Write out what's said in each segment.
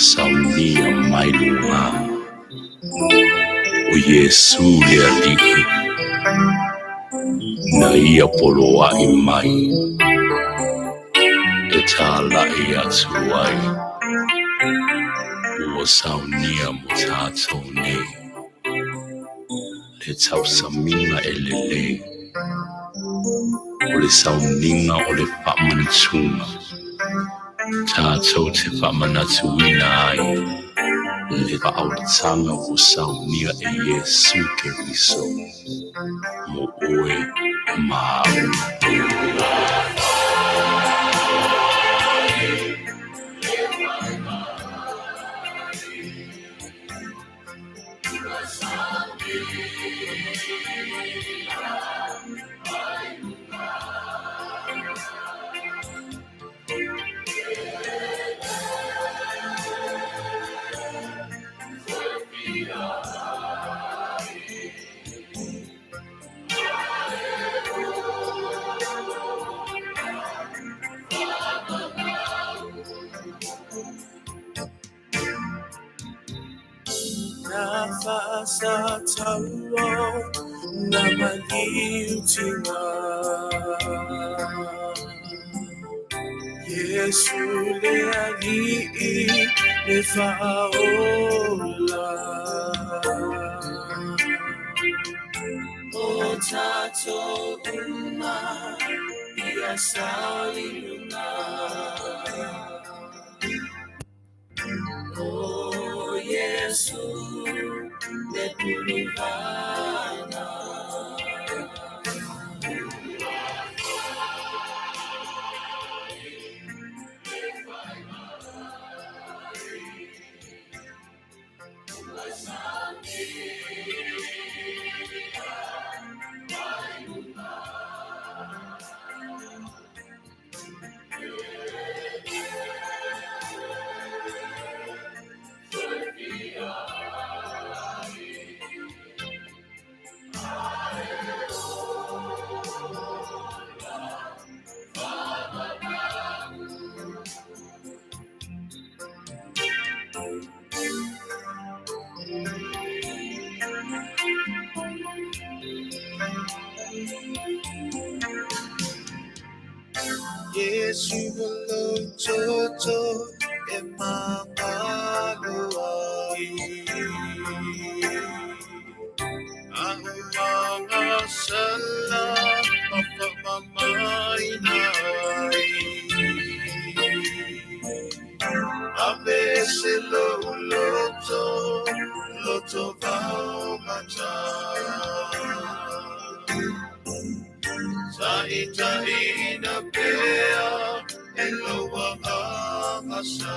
Saunia mai luga. O Iesu le Alii na ia poloai mai e talai atu ai ua saunia mo tatou nei le tausamiga e lelei, o le sauniga o le faamanatuga tatou te faamanatuina ai le faaolataga ua saunia e Iesu Keriso mo oe ma au. Na faasataua na maliutinga Yesu le Alii le faaola. O tatou uma ia sao i luga. O Yesu le puluvaga. Yesu lo toto e mangalo ai. Ang mga sala mapamamainay. Abese lo loto, loto vao mata. Ta'itai na pea e loa angasa.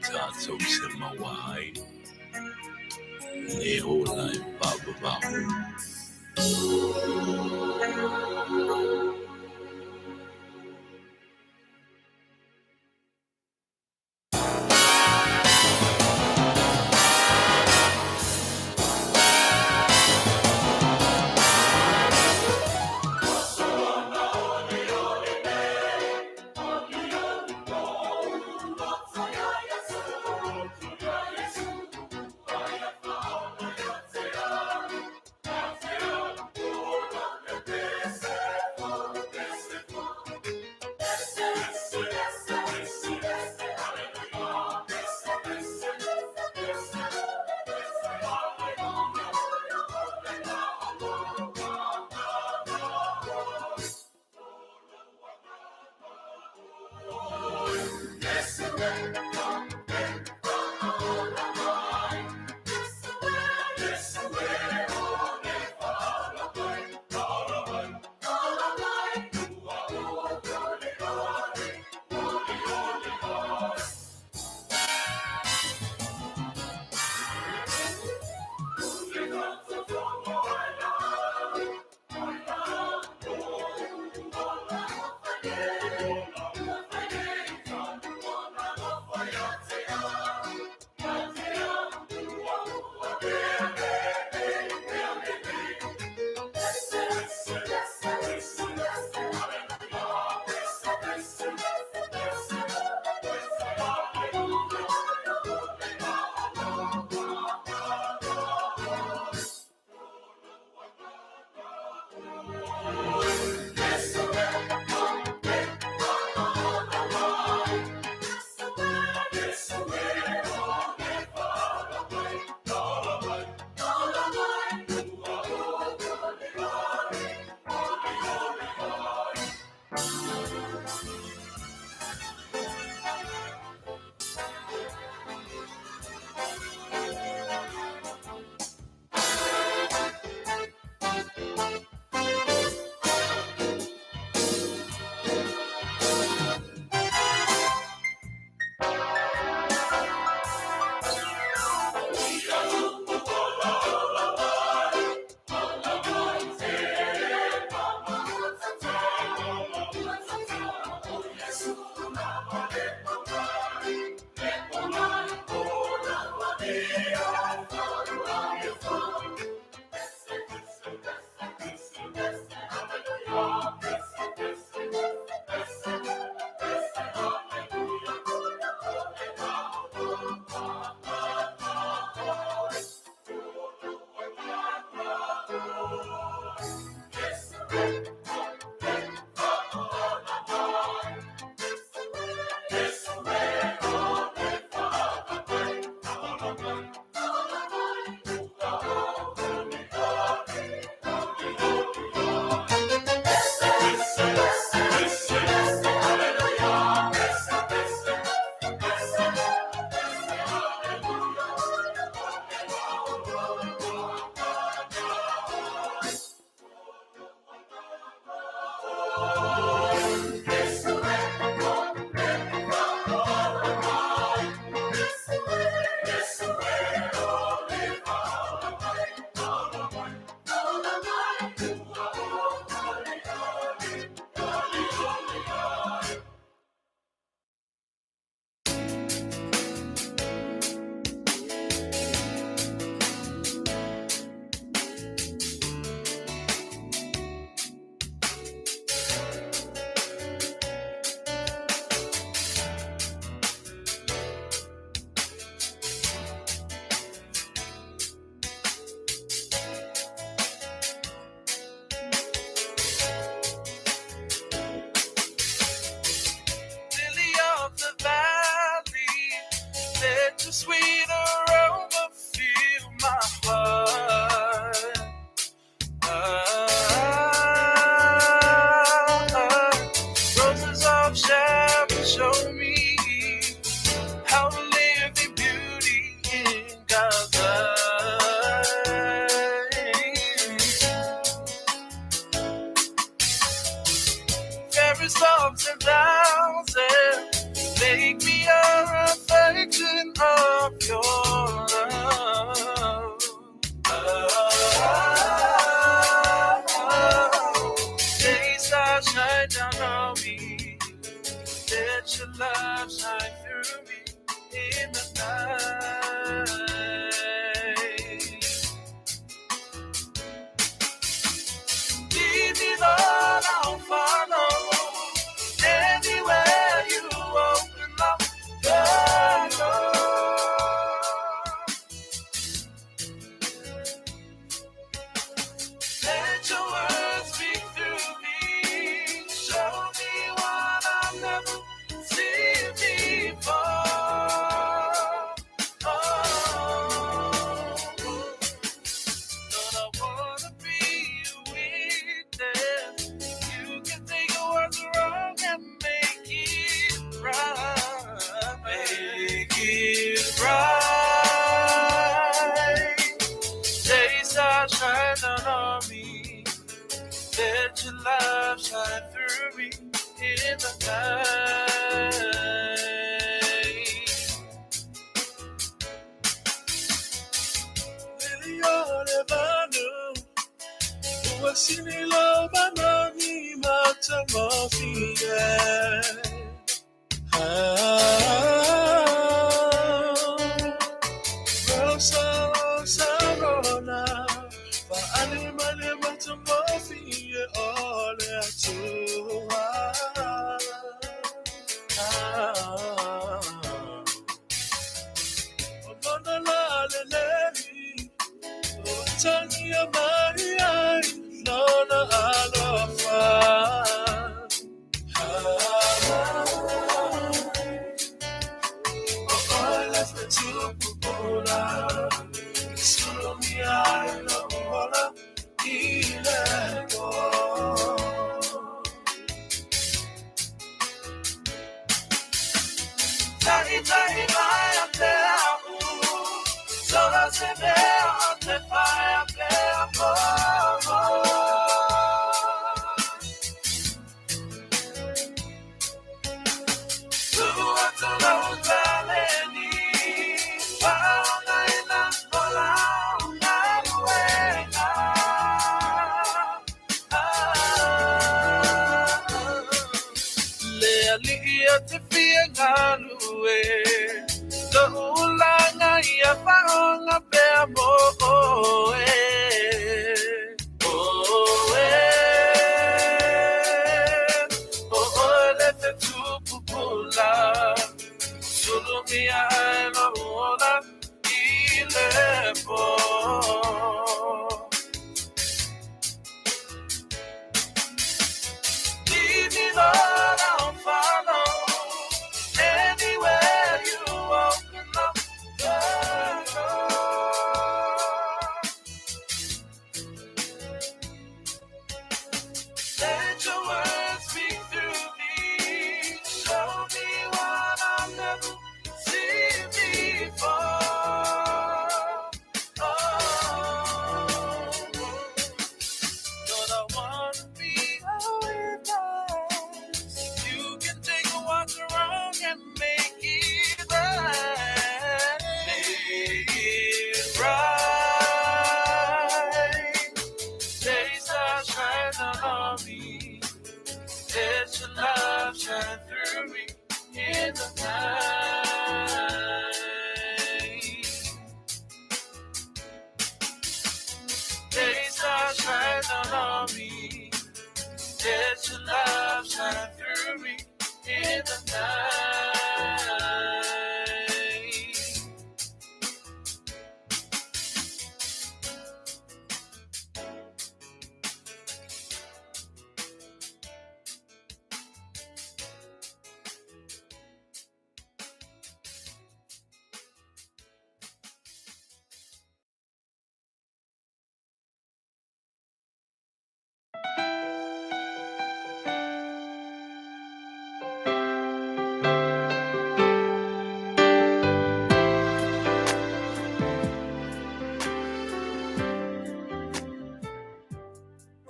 Tatou se maua ai le ola e faavavao. Lead me, Lord, I'll follow. Anywhere you open up in the night. Lili o le vanu, ua sini lo manani matagofie. Ah, Rosa, Rosa, Rona, fa'ale male matagofie o le atua. Ah, o lona la le lei, o tangia mai ai, lona alofa. Ah, o oe le fetupu pula, sulumia i lou ola i le pō. Tahi tahi mai a te au, sola se mea o te paia pea mo. Tua atu lau taleni, whaongaina o lau galuega. Ah, le alii o te fia galue, lo'u ulaga ia fa'aoga pea mo oe. Oe, o oe le fetupu pula, sulumia ai lo'u ola i le pō. Lead me, Lord, I'll follow. Anywhere you open up the door. Let your words speak through me. Show me what I've never seen before. Oh, Lord, I wanna be a witness. You can take what's wrong and make it right. Make it right. Day stars shine on me. Let your love shine through me in the night. Day stars shine on me. Let your love shine through me in the night.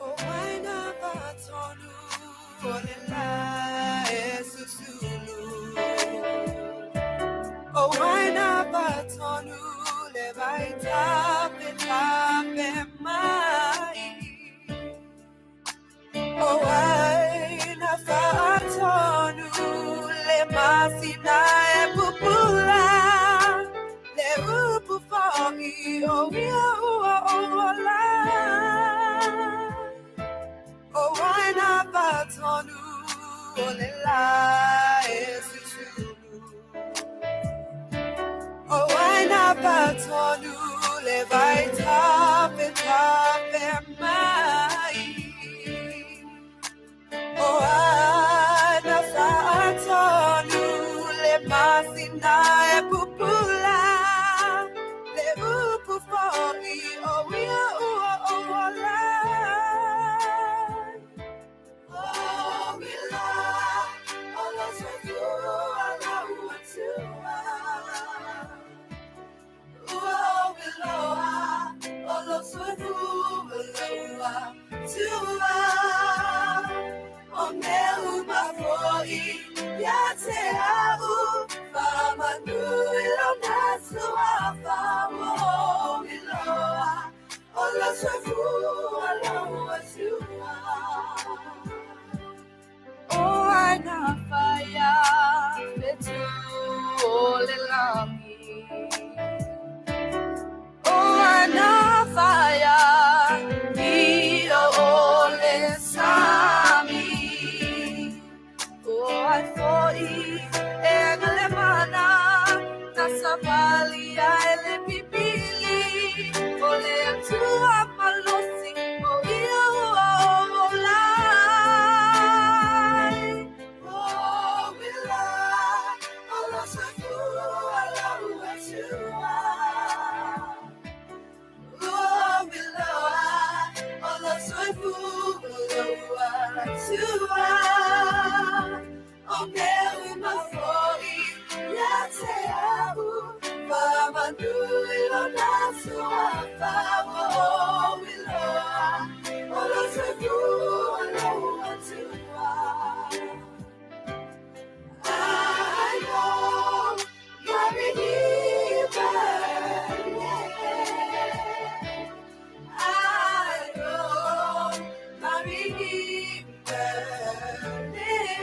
O aina fatonu o le la e susulu. O aina fatonu le vai tape tape mai. O aina fatonu le masina e pupula. Le upu fo'i o ia ua o la. O aina fatonu o le la e susulu. O aina fatonu le vai tape tape mai. O aina fatonu le masina e pupula. Le upu fo'i o ia ua o la. O ila, o lo soifua la ua tua. Ua o iloa, o lo soifua la ua tua. O mea uma Soifua lou Atua, o mea uma foi ia te au, faamanu i lona suafa ua ou iloa, o lou soifua lou Atua. I know my Redeemer lives. I know my Redeemer lives.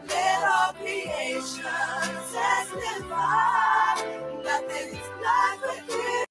Let all creation testify. Nothing's not with you.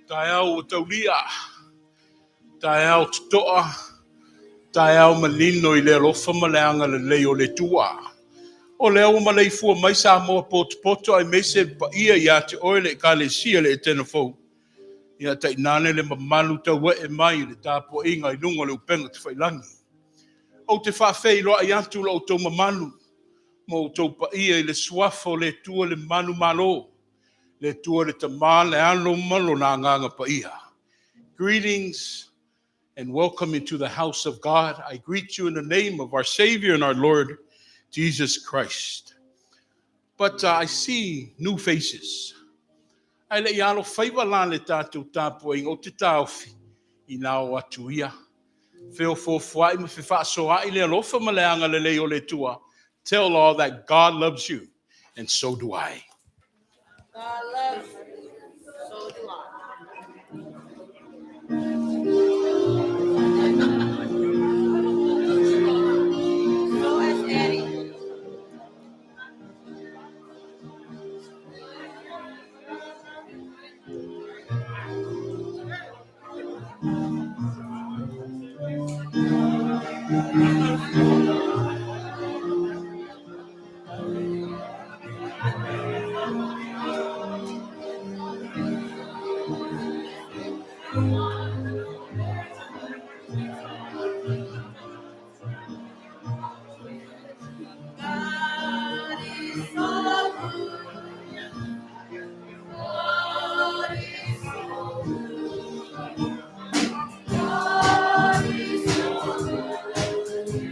Taeao ua taulia, taeao totoa, taeao manino i le alofa ma le agalelei o le Atua. O lea ua maleifua mai Samoa potopoto aemaise le paia ia te oe le Ekalesia le Etena Fou. Ia tainane le mamalu tauee mai i le tapuaiga i luga o le upega tafailagi. Ou te faafeiloai atu lo outou mamalu ma outou paia i le suafa o le Atua le manumalo, le Atua le Tama, le Alo ma lona Agaga Paia. Greetings and welcome into the house of God. I greet you in the name of our Savior and our Lord, Jesus Christ. But I see new faces. Ae le i alofaiva la le tatou tapuaiga ou te taofi ina o atu ia. Feofoofoai ma fefaasoaai le alofa ma le agalelei o le Atua. Tell all that God loves you, and so do I. God loves you, so do I. So has Daddy. God is so good. God is so good. God is so good.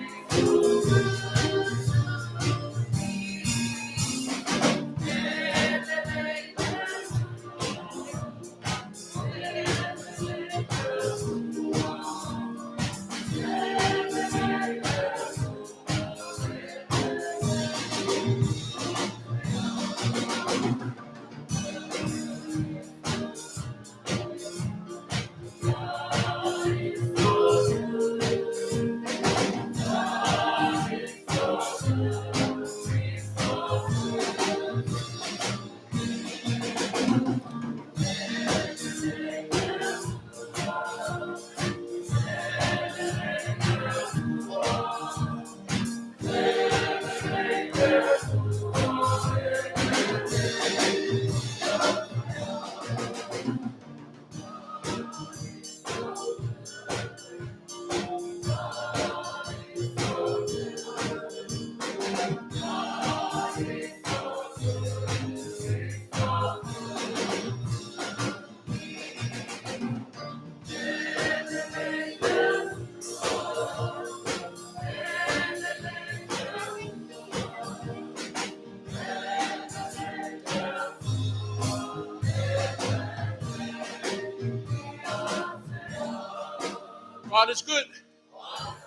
God is good.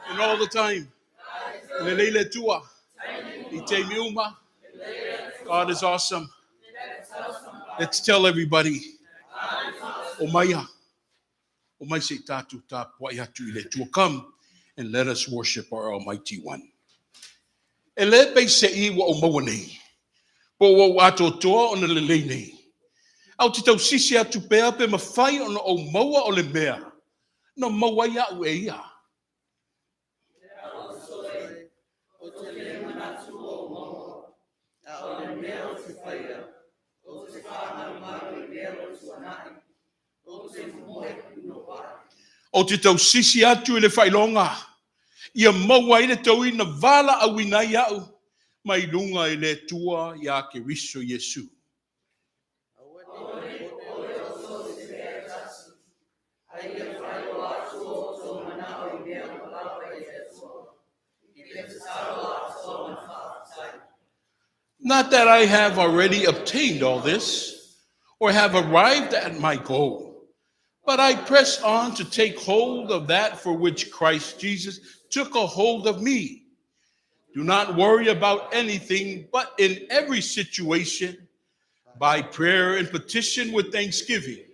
And all the time. Lelei le Atua. I taimi uma. God is awesome. Let's tell everybody. Omaia. Omai se i tatou tapuai atu i le Atua. Come and let us worship our Almighty One. E le peiseai ua ou maua nei, po ua ou atoatoa ona lelei nei. A ou te tausisi atu pea pe mafai ona ou maua o le mea na maua ai au e ia. Ou te Ou te le manatu ua ou maua, a o le mea ou te faia, ou te faamalumalu i mea ua tuanai, ou te momoe punouai. Ou te tausisi atu i le faailoga, ia maua ai le taui na valaauina ai au mai luga i le Atua iā Keriso Iesu. Aua ne i popole outou i se mea e tasi, a ia faailoa atu o outou manao i mea uma lava i le Atua, i le tatalo atoa ma le faafetai. Not that I have already obtained all this, or have arrived at my goal, but I press on to take hold of that for which Christ Jesus took a hold of me. Do not worry about anything, but in every situation, by prayer and petition with thanksgiving,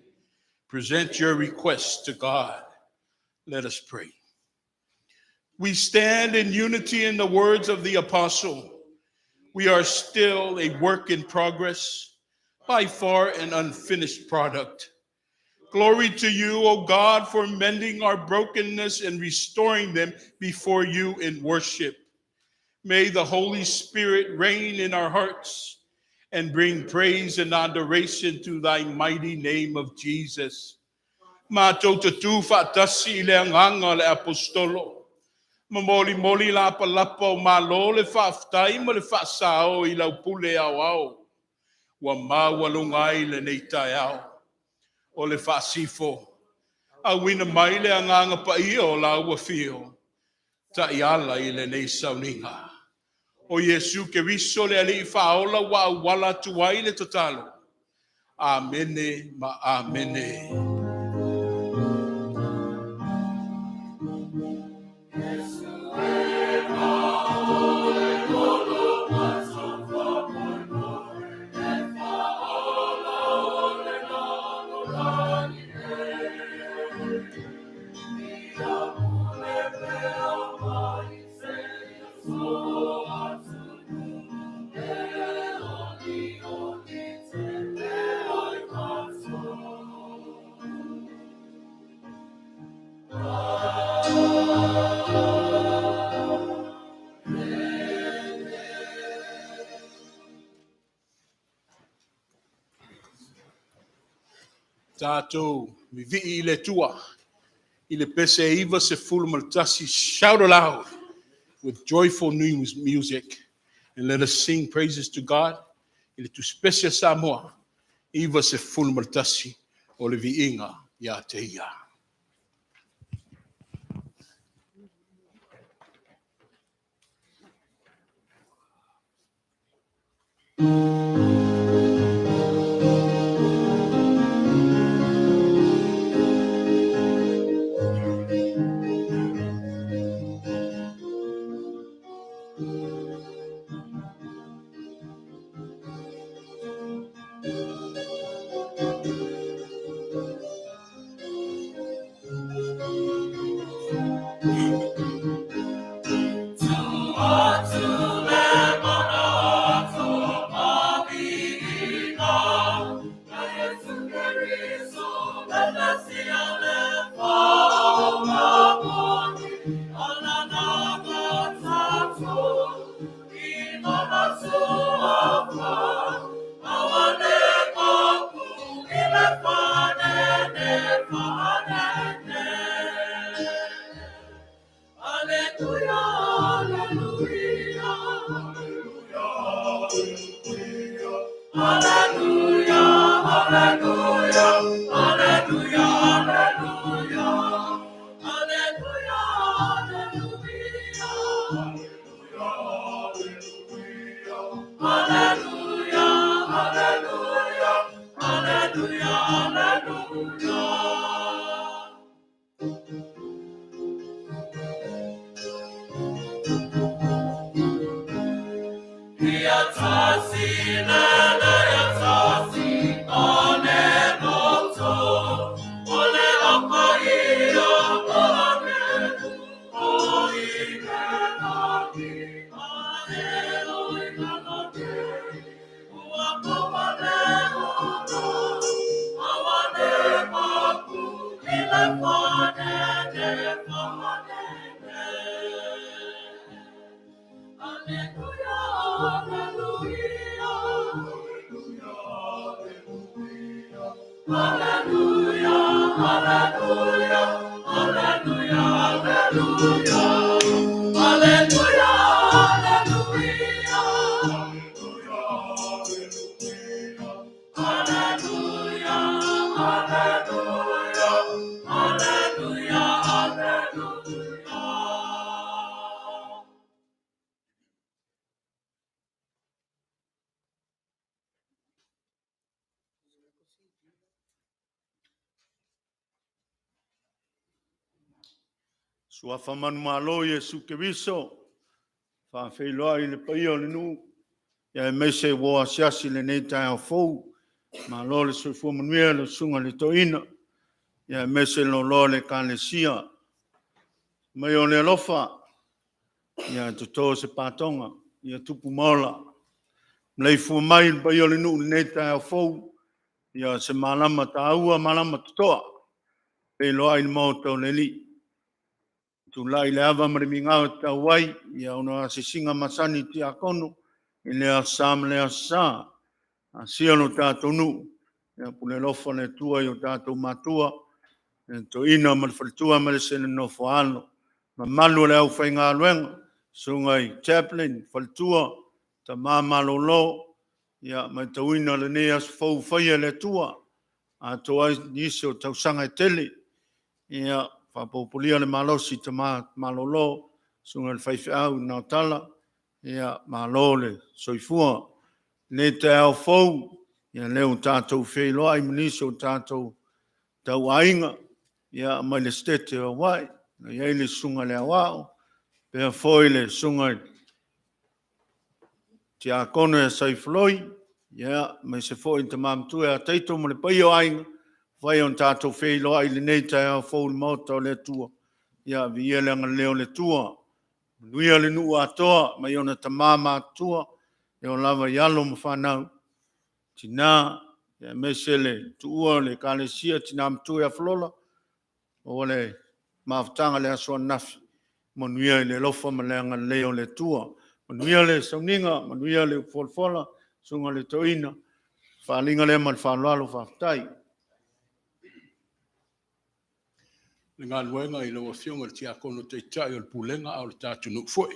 present your requests to God. Let us pray. We stand in unity in the words of the apostle. We are still a work in progress, by far an unfinished product. Glory to you, O God, for mending our brokenness and restoring them before you in worship. May the Holy Spirit reign in our hearts and bring praise and adoration to thy mighty name of Jesus. Matou te tu faatasi i le agaga o le Aposetolo, molimoli lapalapa o malo le faafetai ma le faasao i lau pule aoao, ua maualuga ai lenei taeao o le faasifo, auina mai le Agaga Paia o lau Afio, taiala i lenei sauniga. O Iesu Keriso le Alii Faaola ua auala atu ai le tatalo. Amene ma Amene. Tatou vivii i le Atua i le pese 91. Shout aloud with joyful news music and let us sing praises to God i le Tusi Pese a Samoa 91 o le viiga ia te ia. Ia tasi lele ia tasi ane loto, o le apa ia ane, o i le lani, a e o i la lani, ua maua le ola, a ua le mapu i le fanene, fanene. Alleluia, alleluia, alleluia, alleluia, alleluia, alleluia, alleluia, alleluia, alleluia, alleluia, alleluia, alleluia. Suafa manumalo Iesu Keriso, faafeiloai i le paia o le nuu, ia aemaise ua asiasi i lenei taeao fou. Malo le soifua manuia le susuga i le toeaina, ia aemaise le loaloa o le Ekalesia. Mai o le alofa, ia toto se patoga, ia tupu ma ola. Maleifua mai le paia o le nuu i lenei taeao fou, ia se malama taua, malama totoa, feiloai le maota o le Alii. Tulai le ava ma le migao e tatau ai, ia ona asiasiga masani i tiakono, i lea aso Sa ma lea aso Sa. Asia lo tatou nuu, ia pule alofa le Atua i o tatou matua, le toeaina ma le faletua ma le se le nofo a alo. Mamalu o le aufaigaluega, susuga i chaplain, faletua, tama malolo, ia matauina lenei aso fou faia e le Atua, atoa ai nisi o tausaga e tele. Ia faaopoopolia le malosi i tama malolo, susuga i le faifeau i Naotala, ia malo le soifua. Lenei taeao fou, ia lea ua tatou feiloai ma nisi o tatou tauaiga, ia mai le Setete o Hawaii, na i ai le susuga i le Aoao, pea foi le susuga i Tiakono ia Saifoloi, ia, aemaise foi le tama matua ia Taito ma le paia o aiga, fai ona tatou feiloai i lenei taeao fou i le maota o le Atua. Ia, viia le agalelei o le Atua. Manuia le nuu atoa mai ona tama matutua, e oo lava i alo ma fanau, tina, aemaise le tuua o le Ekalesia Tina Matua ia Falola, maua le mafutaga i le aso ananafi, manuia i le alofa ma le agalelei o le Atua. Manuia le sauniga, manuia le upufolafola, susuga i le toeaina, faaaliga lea ma le faaaloalo, faafetai. Le galuega i lau Afioga i le Tiakono Taitai o le Pulega a o le tatou nuu foi.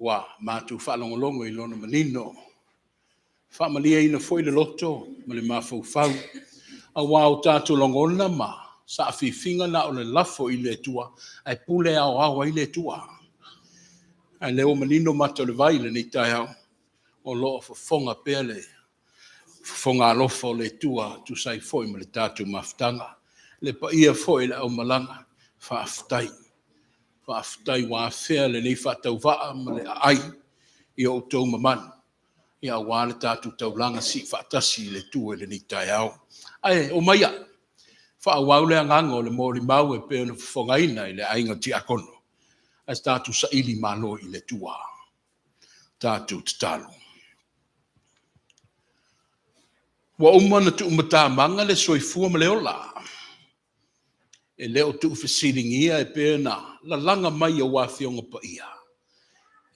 Ua matou faalogologo i lona manino, faamalieina foi le loto ma le mafaufau, aua o tatou lagona ma saafiafiga na o le lafo i le Atua, ae pule aoao ai le Atua. Ae lea ua manino mata o le vai i lenei taeao, o lo o fofoga pea le fofoga alofa o le Atua, tusa ai foi ma le tatou mafutaga. Le paia foi i le aumalaga, faafetai. Faafetai ua afea lenei faatauvaa ma le aai i o outou mamalu, ia aua le tatou taulaga sii faatasi i le Atua i lenei taeao. Ae omaia, faaauau le agaga o le molimau e pei ona fofogaina i le aiga tiakono, ae tatou saili malo i le Atua. Tatou tatalo. Ua uma ona tuumatamaga le soifua ma le ola. E le o tuufesiligia e pei ona lalaga mai e Afioga Paia.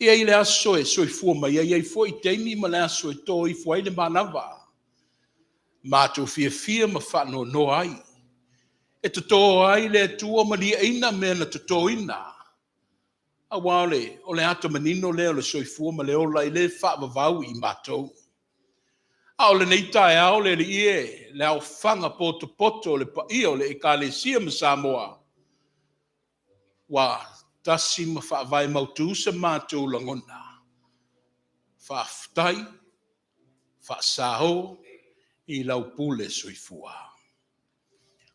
E i ai le aso e soifua mai ai, ai foi taimi ma le aso e to ifo ai le manava. Matou fiafia ma faanoanoa ai. E toto ai le Atua ma liaina mea na totoina. Aua o le ata manino lea o le soifua ma le ola i le faavavau i matou. A o lenei taeao le Alii e, le aofaga potopoto o le paia o le Ekalesia ma Samoa, ua tasi ma faavae mautu se matou lagona. Faafetai, faasao i lau pule soifua.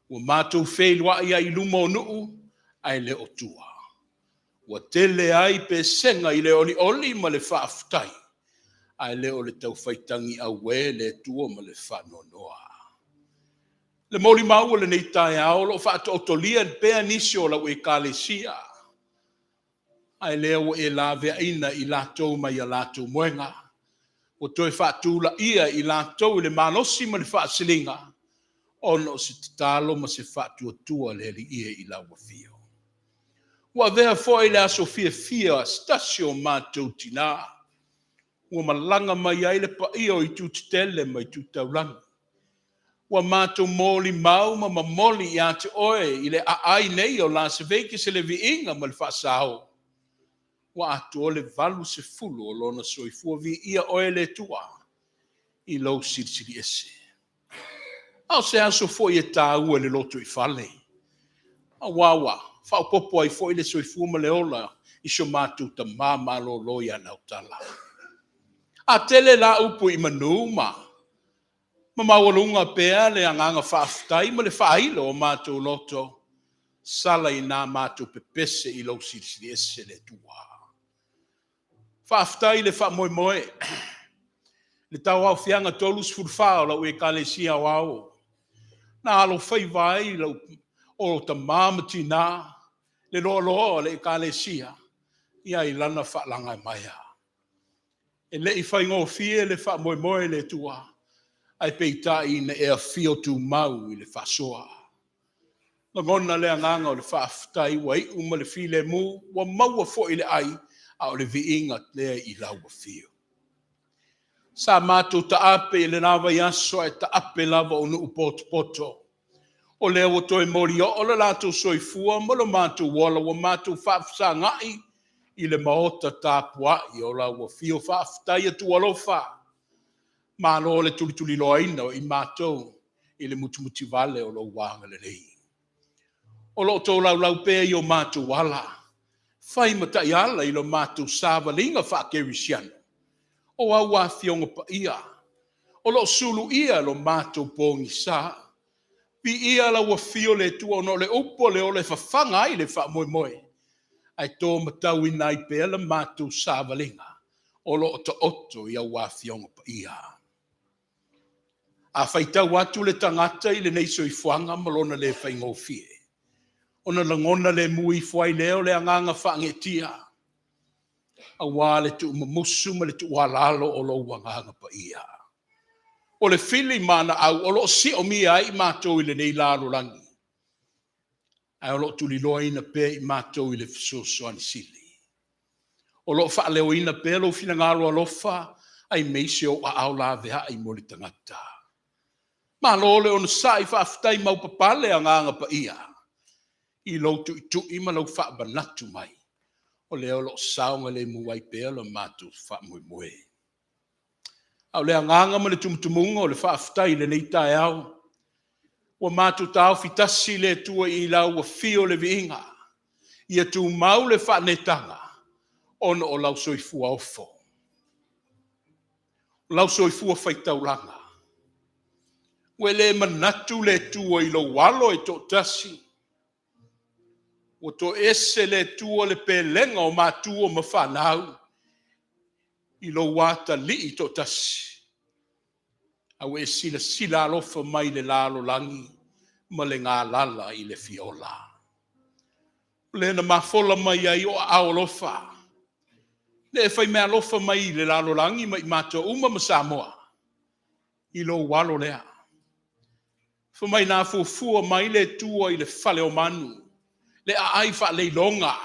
Ua matou feiloai ai i luma o nuu, ae le o tua. Ua tele ai pesega i le olioli ma le faafetai, ae le o le taufaitagi auē le Atua ma le faanoanoa. Le molimau o lenei taeao o lo o faataotolia pea nisi o lau Ekalesia, ae lea ua e laveaina i latou mai a latou moega, ua toe faatulaia i latou i le malosi ma le faasiliga, ona o se tatalo ma se faatuatua le Alii e i lau afio. Ua avea foi le aso fiafia o se tasi o matou tinā, ua malaga mai ai le paia o itu tetele ma itu taulagi. Ua matou molimau ma momoli ia te oe i le aai nei o Las Vegas le viiga ma le faasao. Ua atoa le 80 o lona soifua viia oe le Atua i lou silisili ese. A o se aso foi e taua i le lotoifale, aua ua faaopoopo ai foi le soifua ma le ola i si o matou tama malolo ia Nautala. A tele la upu i manu ma maualuga pea le agaga faafetai ma le faailo o matou loto, sala ina matou pepese i lou silisili ese le Atua. Faafetai i le faamoemoe, le tauaofiaga 34 o lau Ekalesia Aoao, na alofaiva ai lau o tama ma tinā, le loaloa o le Ekalesia, ia i lana faalagamaea. E le i faigofie le faamoemoe le Atua, ae peitai ina e afio tumau i le faasoa. Lagona le agaga o le faafetai ua iu ma le filemu, ua maua foi le ai, a o le viiga lea i lau afio. Sa matou taape i lena vaiaso ae taape lava o nuu potopoto. O lea ua toe molioo le latou soifua ma lo matou ola ua matou faafesagai i le maota tapuai o lau afio. Faafetai Atua alofa, malo le tulituliloaina o i matou i le mutimutivale o lou agalelei. O lo o tolaulau pea i o matou ala, fai ma taiala i lo matou savaliga faakerisiano. O au afioga paia, o lo o suluia lo matou pogisa. Viia lau afio le Atua ona o le upu o le ola e fafaga ai le faamoemoe, ae tomatauina ai pea la matou savaliga o lo o taoto i au afioga paia. A faitau atu le tagata i lenei soifuaga ma lona le faigofie, ona lagona lemu ifo ai lea o le agaga faagetia, aua le tuumumusu ma le tuualalo o lou agaga paia. O le fili ma ana au o lo o siomia ai i matou i lenei lalolagi, ae o lo o tuliloaina pea i matou i le fesoasoani sili. O lo o faaleoina pea lou finagalo alofa, aemaise ou aao laveai mo le tagata. Malo le onosai, faafetai maupapale agaga paia i lou tuitui ma lou faamanatu mai. O lea o lo o saogalemu ai pea lo matou faamoemoe. A o le agaga ma le tumutumuga o le faafetai i lenei taeao, ua matou taofi tasi le Atua i lau afio le viiga, ia tumau le faaneetaga ona o lau soifua ofo, lau soifua faitaulaga. Ua le manatu le Atua i lou alo e toatasi, ua toese le Atua le pelega o matua ma fanau i lou atalii toatasi. A ua e silasila alofa mai i le lalolagi ma le galala i le fiola. O lea na mafola mai ai o aao alofa, le e faimeaalofa mai i le lalolagi ma i matou uma ma Samoa i lou alo lea. Fai mai na fuafua mai le Atua i le fale o manu, le aai faaleiloga,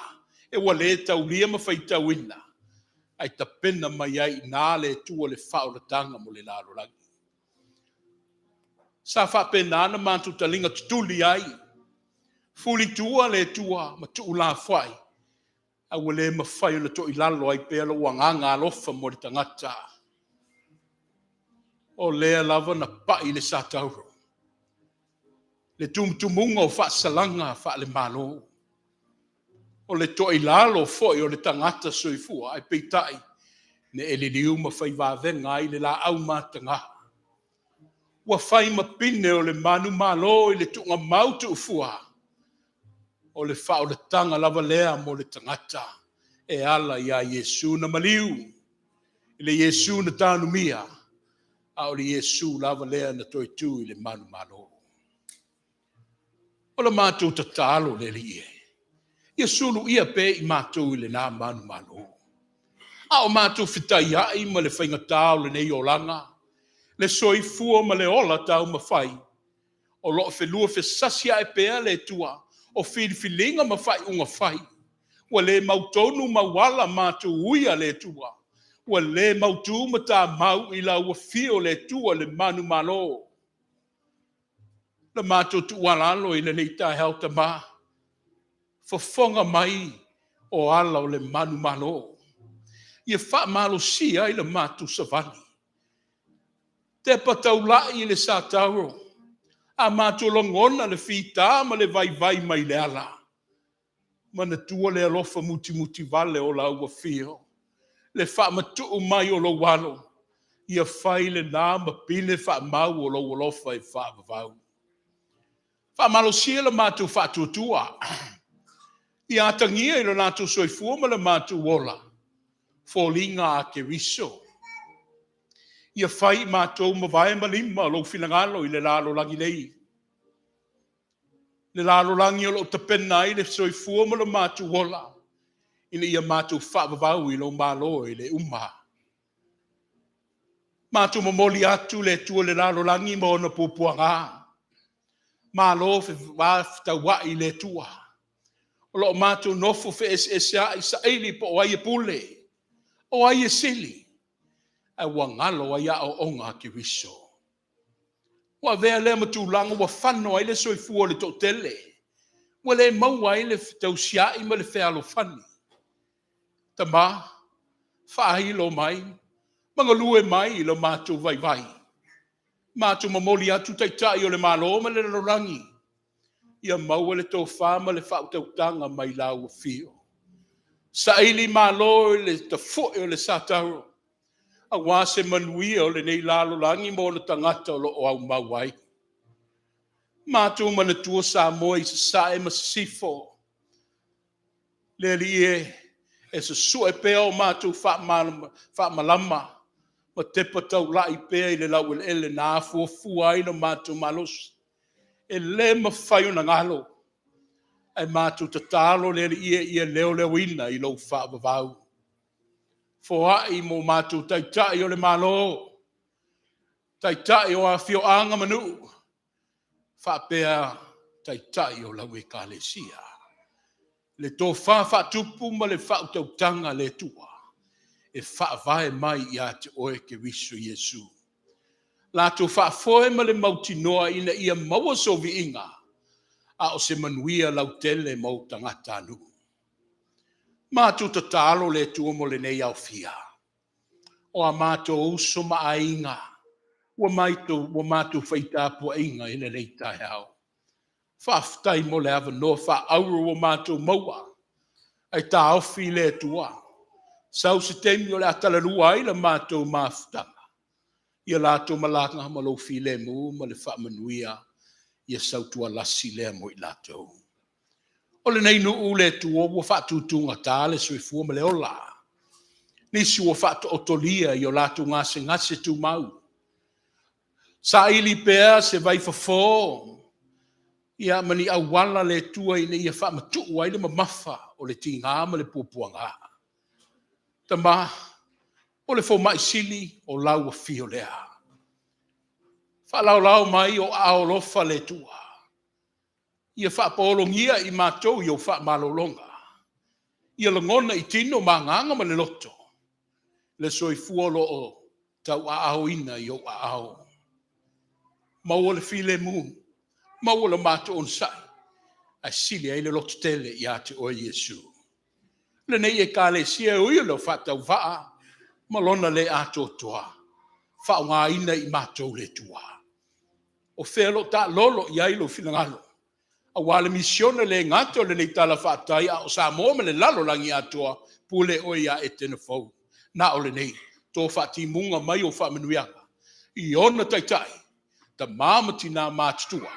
e ua le taulia ma faitauina, ae tapena mai ai i ina le Atua le faaolataga mo le lalolagi. Sa faapena na matou taliga tutuli ai, fulitua le Atua ma tuulafoai, a ua le mafai ona toilalo ai pea lou agaga alofa mo le tagata. O lea lava na pai le satauro, le tumutumuga o faasalaga faale-Malo, o le toilalo foi o le tagata soifua, ae peitai, ne e liliu ma fai vavega ai le laau mataga. Ua fai ma pine o le manumalo i le tuugamau tuufua. O le faaolataga lava lea mo le tagata e ala iā Iesu na maliu, i le Iesu na tanumia, a o le Iesu lava lea na toe tu i le manumalo. O le matou tatalo le Alii e, ia suluia pea i matou i lena manumalo. A o matou fetaiai ma le faigata o lenei olaga, le soifua ma le ola taumafai, o lo o felua fesasi ae pea le Atua o filifiliga ma faaiuga fai. Ua le mautonu mauala matou uia le Atua, ua le mautu ma tamau i lau afio le Atua le manumalo. La matou tuualalo i lenei taeao Tama, fofoga mai o ala o le manumalo, ia faamalosia ai le matou savali. Tepa taulai i le Satauro, a matou lagona le fita ma le vaivai mai le ala. Manatua le alofa mutimutivale o lau afio, le faamatuu mai o lou alo, ia fai lena ma pine faamau o lou alofa e faavavau. Faamalosia le matou faatuatua, ia atagia i lo latou soifua ma le matou ola, foliga a Keriso. Ia fai i matou ma vae ma lima lou finagalo i le lalolagi nei. Le lalolagi o lo o tapena ai le soifua ma lo matou ola, ina ia matou faavavau i lou Malo e le uma. Matou momoli atu le Atua i le lalolagi ma ona puapuaga. Malo fetauai i le Atua. O lo o matou nofo feeseeseai saili po o ai e pule, o ai e sili, ae ua galo ai aoaoga a Keriso. Ua avea lea ma tulaga ua fano ai le soifua o le toatele, ua le maua ai le fetausiai ma le fealofani. Tama, faailo mai ma galue mai i lo matou vaivai. Matou momoli atu Taitai o le Malo ma le lalolagi, ia maua le tofa ma le faautautaga mai lau afio. Saili malo i le tafoe o le Satauro, aua se manuia o lenei lalolagi ma ona tagata o lo o aumau ai. Matou manatua Samoa i Sasae ma Sisifo. Le Alii e, e susue pea o matou faamalama ma tepa taulai pea i le laueleele na afuafua ai lo matou malosi. E le mafai ona galo, ae matou tatalo le Alii e ia leoleoina i lou faavavau. Foai mo matou Taitai o le Malo, Taitai o afioaga ma nuu, faapea Taitai o lau Ekalesia. Le tofa faatupu ma le faautautaga a le Atua e faavae mai ia te oe Keriso Iesu. Latou faafoe ma le mautinoa ina ia maua sou viiga, a o se manuia lautele mo tagatanuu. Matou tatalo le Atua mo lenei aofia. O a matou uso ma aiga, ua matou faitapuaiga i lenei taeao. Faafetai mo le avanoa faaauro ua matou maua, ae taofi le Atua. Sau se taimi o le a talalua ai la matou mafutaga, ia latou malaga ma lou filemu ma le faamanuia, ia sautualasi lea mo i latou. O lenei nuu le Atua ua faatutugata le soifua ma le ola. Nisi ua faataotolia i o latou gasegase tumau. Saili pea se vaifofo ia ma ni auala le Atua ina ia faamatuu ai le mamafa o le tiga ma le puapuaga. Tama, o le fomai sili o lau afio lea. Faalaolao mai o aao alofa le Atua. Ia faapaologia i matou i ou faamalologa. Ia lagona i tino ma agaga ma le loto le soifua o lo o tauaaoina i ou aao. Maua le filemu, maua le matou onosai, ae sili ai le lototele ia te oe Iesu. Lenei Ekalesia e ui o le faatauvaa ma lona le atoatoa, faaaogaina i matou le Atua. O fea o lo o taalolo i ai lou finagalo, aua le misiona le gata o lenei tala faafetai, a o Samoa ma le lalolagi atoa, pule oe ia Etena fou. Na o lenei, to faatimuga mai o faamanuiaga, i ona taitai, tama ma tina matutua,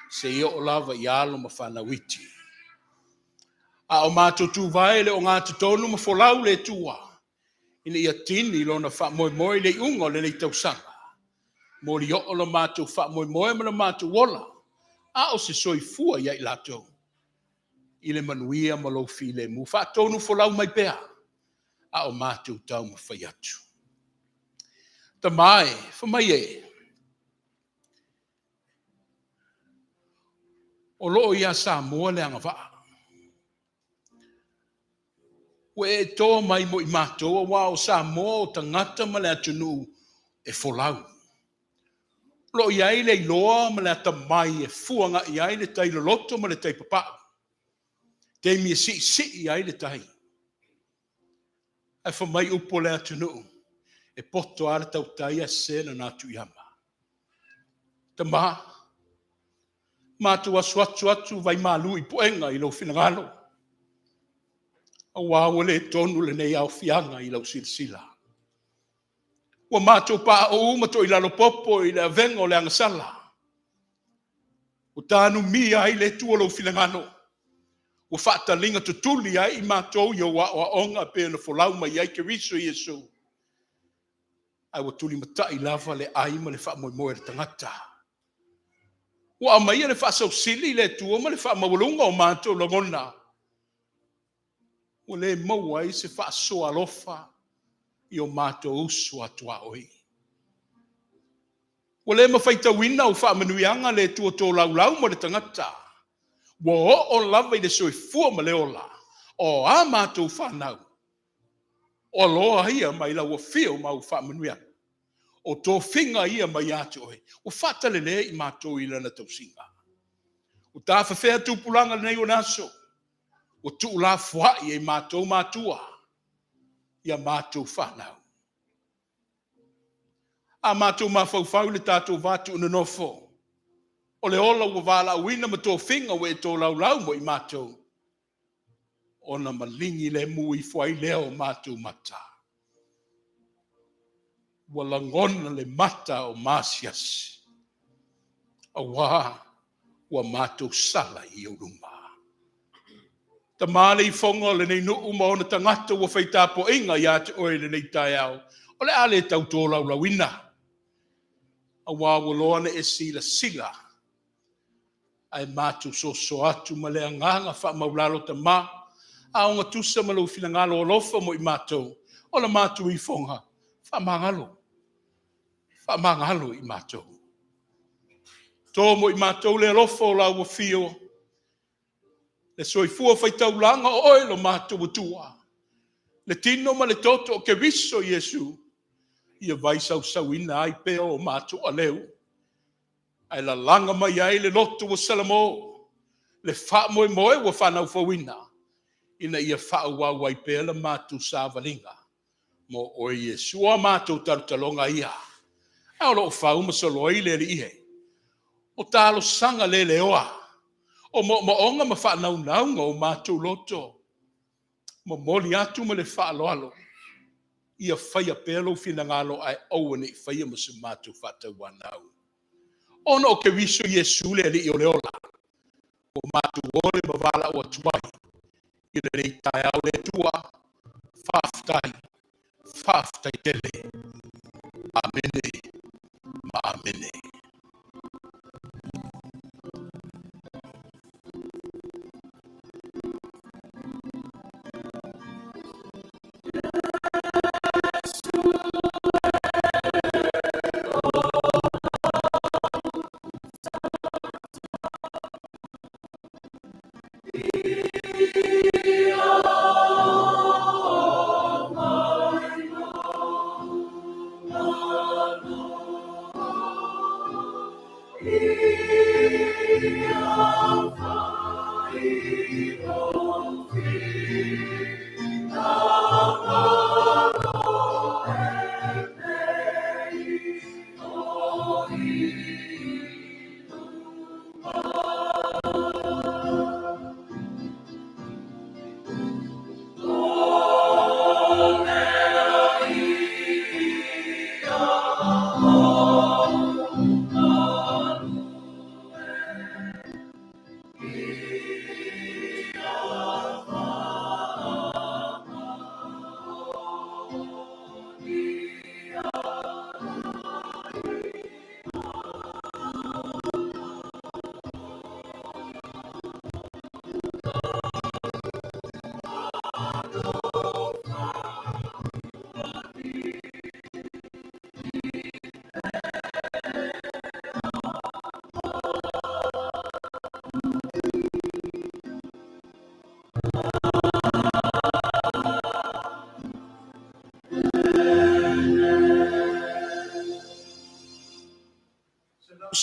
seia oo lava i alo ma fanau iti. A o matou tuvae e le o gatotonu ma folau le Atua, ina ia tini lona faamoemoe i le iuga o lenei tausaga. Molioo lo matou faamoemoe ma lo matou ola, a o se soifua ia i latou, i le manuia ma lou filemu. Faatonufolau mai pea, a o matou taumafai atu. Tama e, fai mai e, o lo o ia Samoa le agavaa. Ua e toa mai mo i matou aua o Samoa o tagata ma le atunuu e folau. O lo o i ai le iloa ma le atamai e fuagai ai le tai loloto ma le tai papau, taimi e siisii ai le tai. Ae fai mai upu o le atunuu, e poto lava le tautai ae sese lana atu i ama. Tama, matou asuasu atu vaimalu i puega i lou finagalo, aua ua le tonu lenei aofiaga i lau silasila. Ua matou pauu ma toilalo popo i le avega o le agasala. Ua tanumia ai le Atua lou finagalo. Ua faataliga tutuli ai i matou i ou aoaoga e pei ona folau mai ai Keriso Iesu. Ae ua tulimatai lava le ai ma le faamoemoe o le tagata. Ua aumaia le faasausili le Atua ma le faamaualuga o matou lagona. Ua le maua ai se faasoa alofa i o matou uso a tuaoi. Ua le ma faitauina au faamanuiaga le Atua tolaulau mo le tagata. Ua oo lava i le soifua ma le ola o a matou fanau, o aloa ia mai lau afio ma au faamanuiaga, o tofiga ia mai ia te oe, ua faatalale i matou i lana tausiga. Ua tafefea tupulaga lenei o le aso, ua tuulafoai e matou matua i a matou fanau. A matou mafaufau i le tatou va tuunonofo, o le ola ua valaauina ma tofiga ua e tolaulau mo i matou, ona maligi lemu ifo ai lea o matou mata. Ua lagona le mata o maasiasi, aua ua matou sala i ou luma. Tama le ifoga o lenei nuu ma ona tagata ua fai tapuaiga ia te oe i lenei taeao, o le a le tau tolaulauina, aua ua loa ona e silasila, ae matou soso atu ma le agaga faamaulalo Tama, a ogatusa ma lou finagalo alofa mo i matou, o la matou ifoga, faamagalo, faamagalo i matou. To mo i matou le alofa o lau afio, le soifua faitaulaga o oe lo matou Atua, le tino ma le toto o Keriso Iesu, ia vaisausauina ai pea o matou aleu, ae lalaga mai ai le loto ua Salamo, le faamoemoe ua fanau fouina, ina ia faaauau ai pea la matou savaliga mo oe Iesu. O a matou talotaloga ia, ae o lo o fau ma soloi le Alii e. O talosaga leleoa, o moomaoga ma faanaunauga o matou loto, momoli atu ma le faaaloalo, ia faia pea lou finagalo ae aua ne i faia ma se matou faatauanau. Ona o Keriso Iesu le Alii o le ola, ua matou ole ma valaau atu ai i lenei taeao le Atua, faafetai, faafetai tele. Amene ma amene.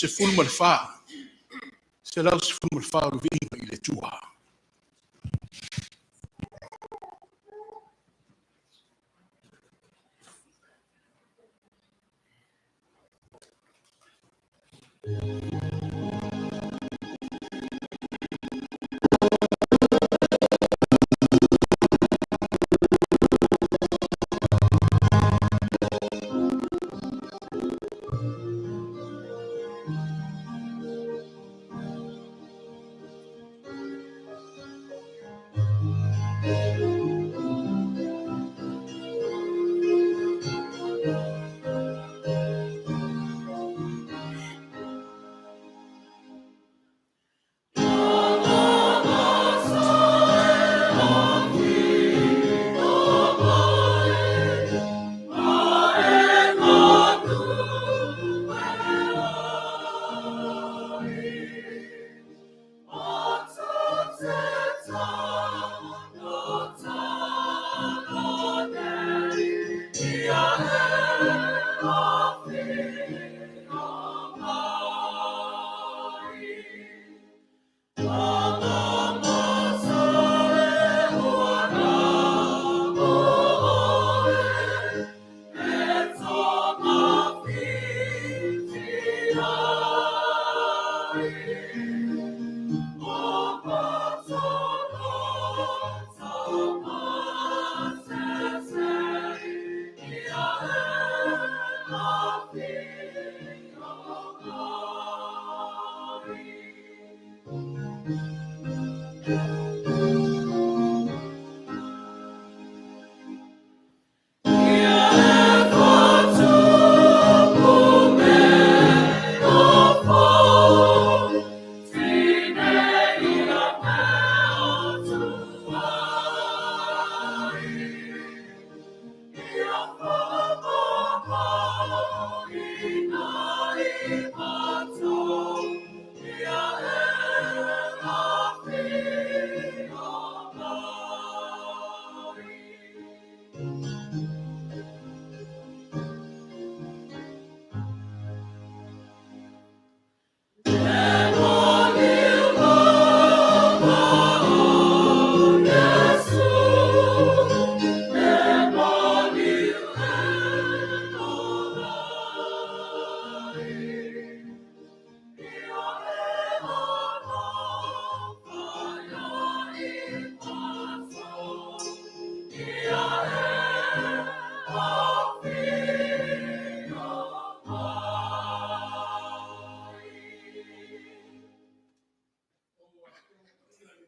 114, 114 o le viiga i le Atua.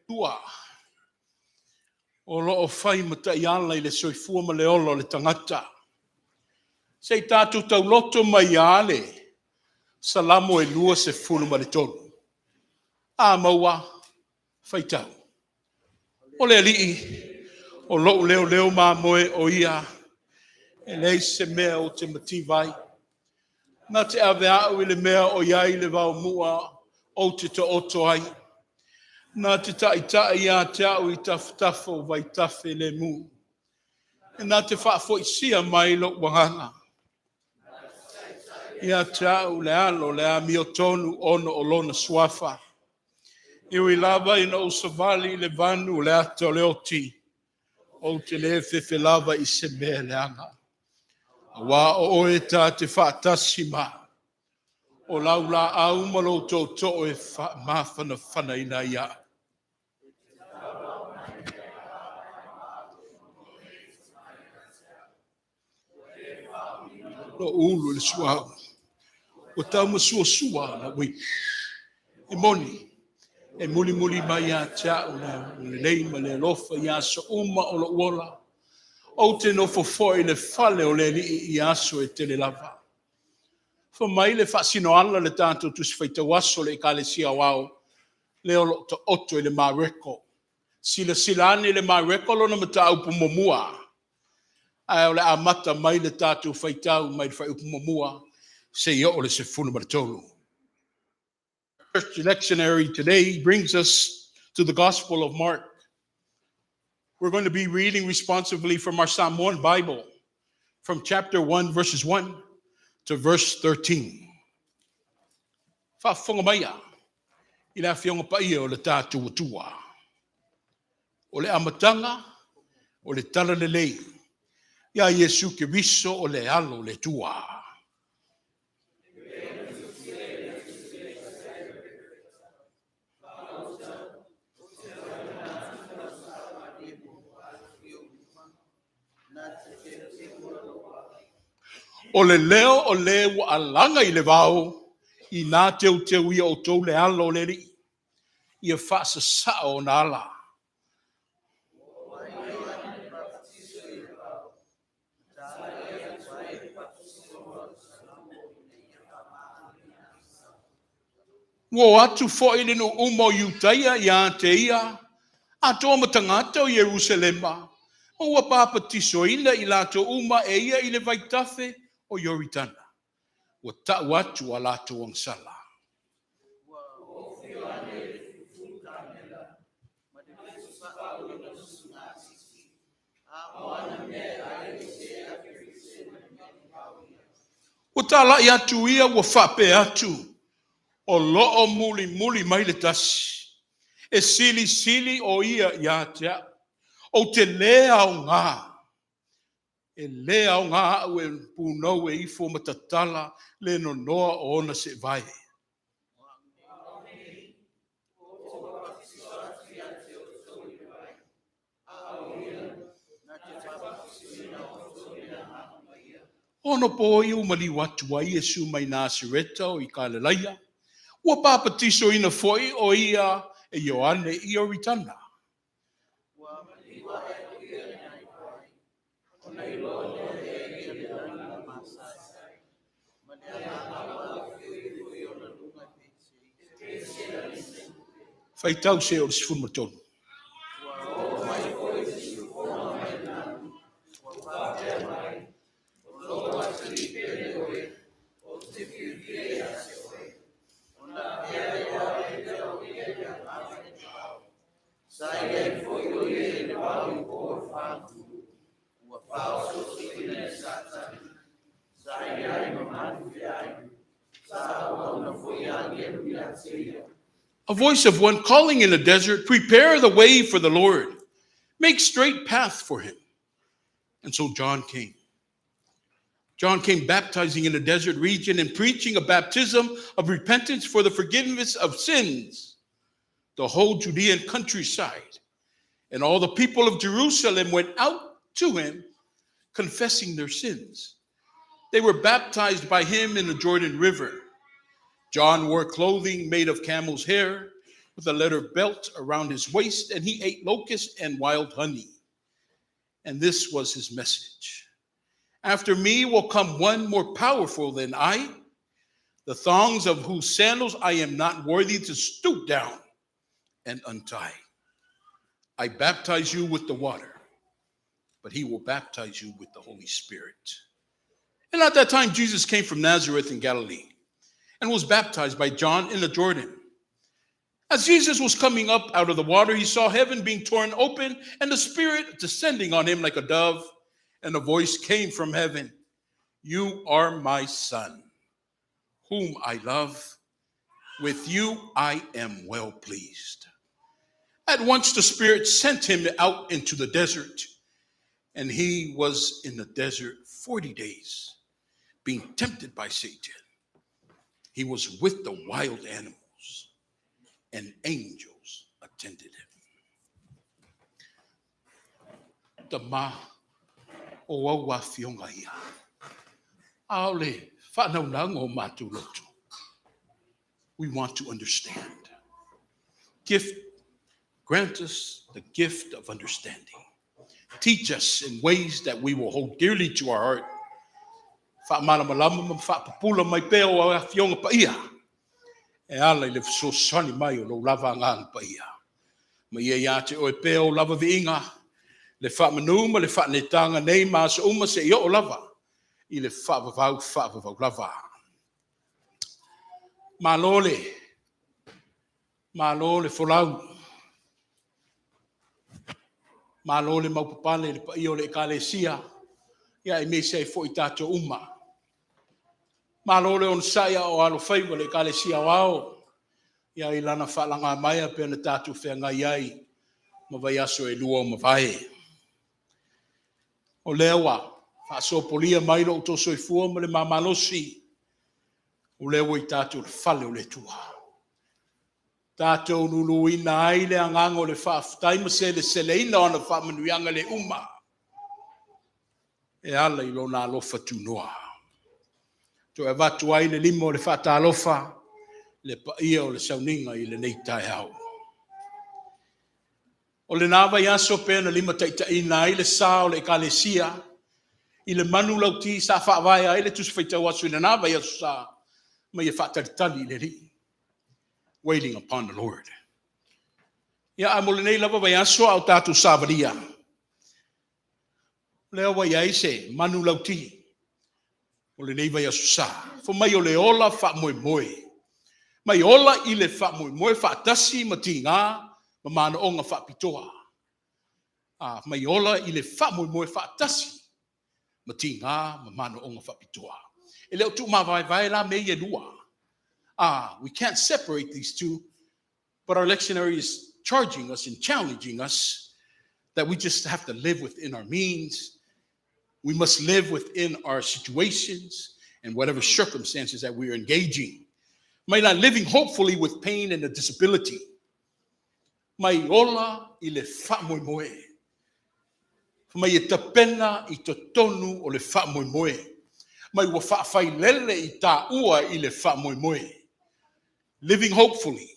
Atua o lo o fai ma taiala i le soifua ma le ola o le tagata. Se i tatou tauloto mai ia le Salamo e 23. A maua, faitau. O le Alii, o lou leoleo mamoe o ia, e leai se mea ou te mativa ai. Na te ave au i le mea o i ai le vaomua ou te taoto ai. Na te taitai ia te au i tafatafa o vaitafe lemu. E na te faafoisia mai lou agaga. Ia te au le alo o le amiotonu ona o lona suafa. E ui lava ina ou savali i le vanu o le ata o le oti, ou te le fefe lava i se mea leaga. Aua o oe ta te faatasi ma au, o lau laau ma lou tootoo e faamafanafanaina ai au. Lou ulu i le suauu, ua taumasuasua lou ivi. E moni, e mulimuli mai ia te au le agalelei ma le alofa i aso uma o lou ola. Ou te nofo foi i le fale o le Alii i aso e tele lava. Fai mai le faasinoala le tatou Tusi Faitau Aso o le Ekalesia Aoao, lea o lo o taoto i le Mareko. Silasila ane i le Mareko lona mataupu muamua, ae o le a amata mai le tatou faitau mai le fuaiupu muamua seia oo i le 13. First lectionary today brings us to the Gospel of Mark. We're going to be reading responsively from our Samoan Bible, from chapter 1, verses 1 to verse 13. Faafofoga maia i le Afioga Paia o le tatou Atua. O le amataga o le Talalelei ia Iesu Keriso o le Alo o le Atua. O le leo o le ua alaga i le vao, ina teuteu ia outou le alo o le Alii, ia faasasao ona ala. Ua o atu foi le nuu uma o Iutaia ia te ia, atoa ma tagata o Ierusalema, ma ua papatisoina i latou uma e ia i le vaitafe o Ioritana, ua tau atu a latou agasala. Ua talai atu ia ua faapea atu, o loo mulimuli mai le tasi, e silisili o ia ia te au. Ou te le aoga, e le aoga au e punou e ifo ma tatala le nonoa o ona seevae. Ono po ia ua maliu atu ai Iesu mai Nasareta o i Kalelaia, ua papatisoina foi o ia e Ioane i Ioritana. Faitau se o le 13. A voice of one calling in the desert, prepare the way for the Lord, make straight path for him. And so John came. John came baptizing in the desert region and preaching a baptism of repentance for the forgiveness of sins. The whole Judean countryside and all the people of Jerusalem went out to him, confessing their sins. They were baptized by him in the Jordan River. John wore clothing made of camel's hair with a leather belt around his waist, and he ate locusts and wild honey. And this was his message. After me will come one more powerful than I, the thongs of whose sandals I am not worthy to stoop down and untie. I baptize you with the water, but he will baptize you with the Holy Spirit. And at that time, Jesus came from Nazareth in Galilee and was baptized by John in the Jordan. As Jesus was coming up out of the water, he saw heaven being torn open and the Spirit descending on him like a dove. And a voice came from heaven, You are my Son, whom I love. With you I am well pleased. At once the Spirit sent him out into the desert, and he was in the desert 40 days, being tempted by Satan. He was with the wild animals, and angels attended him. Tama o au afioga ia. A o le faanaunaga o matou loto. We want to understand. Gift, grant us the gift of understanding. Teach us in ways that we will hold dearly to our heart. Faamalamalama ma faapupula mai pea o au afioga paia e ala i le fesoasoani mai o lou lava Agaga Paia. Ma ia ia te oe pea o lava viiga, le faamanu ma le faanetaga nei ma aso uma seia oo lava i le faavavau faavavau lava. Malo le, malo le folau. Malo le maupapale i le paia o le Ekalesia, ia aemaise ai foi tatou uma. Malo le onosai a o alofaiva le Ekalesia Aoao ia i lana faalagamaea pei ona tatou feagai ai ma vaiaso e lua o mavae. O lea ua faasopolia mai lo outou soifua ma le mamalosi, o lea ua i tatou i le fale o le Atua. Tatou luluina ai le agaga o le faafetai ma seleseleina o ana faamanuiaga le uma e ala i lona alofa tunoa. Toe avatu ai le lima o le faatalofa le paia o le sauniga i lenei taeao. O lena vaiaso pea na limataitaiina ai le sa o le Ekalesia i le manulauti sa faavae ai le Tusi Faitau Aso i lena vaiaso sa ma ia faatalitali i le Alii. Waiting upon the Lord. Ia, a mo lenei lava vaiaso a o tatou savalia, lea ua i ai se manulauti o lenei vaiaso sa. Fai mai o le ola faamoemoe. Mai ola i le faamoemoe faatasi ma tiga ma manaoga faapitoa. A, mai ola i le faamoemoe faatasi ma tiga ma manaoga faapitoa. E le o tuumavaevae la mea ia e lua. Ah, we can't separate these two, but our lectionary is charging us and challenging us that we just have to live within our means. We must live within our situations and whatever circumstances that we are engaging. Mai la living hopefully with pain and a disability. Mai ola i le faamoemoe. Mai e tapena i totonu o le faamoemoe. Mai ua faafailele i taua i le faamoemoe. Living hopefully.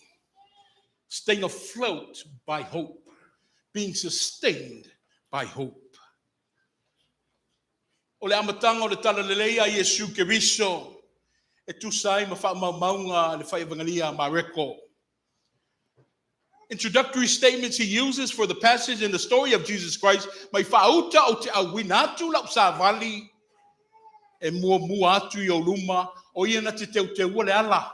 Staying afloat by hope. Being sustained by hope. O le amataga o le Talalelei a Iesu Keriso e tusa ai ma faamaumauga a le Faievagalia a Mareko. Introductory statements he uses for the passage in the story of Jesus Christ mai faauta ou te auina atu lau savali e muamua atu i ou luma o ia na te teuteua le ala.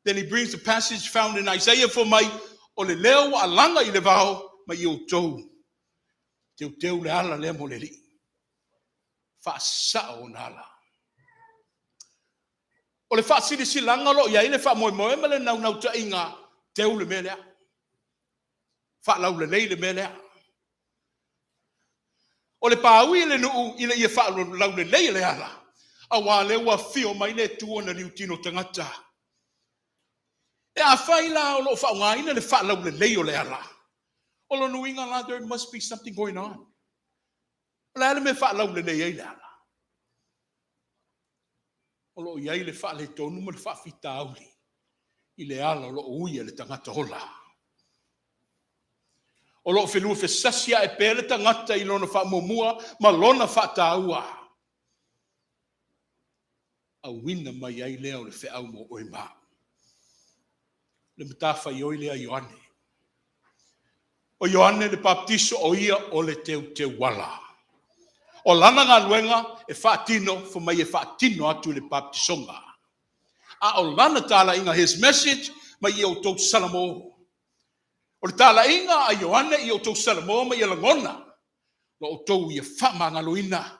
Then he brings the passage found in Isaiah fai mai o le leo ua alaga i le vao mai i outou. Teuteu le ala lea mo le Alii. Faasao ona ala. O le faasilasilaga o lo o i ai le faamoemoe ma le naunautaiga, teu le mea lea. Faalaulelei le mea lea. O le paui e le nuu ina ia faalaulelei le ala, aua lea ua afio mai le Atua na liutino tagata. E afai la o lo o faaaogaina le faalaulelei o le ala, o lona uiga la, there must be something going on. O le a le mea e faalaulelei ai le ala? O lo o i ai le faaletonu ma le faafitauli i le ala o lo o ui e le tagata ola. O lo o felua fesasi ae pea le tagata i lona faamuamua ma lona faataua. Auina mai ai lea o le feau mo oe ma au. Le matafaioi lea Ioane. O Ioane le Papatiso o ia o le teuteuala. O lana galuega e faatino, fai mai e faatino atu le baptisoga. A o lana talaiga, his message, mai ia outou salamo. O le talaiga a Ioane ia outou salamo ma ia lagona, lo outou ia faamagaloina.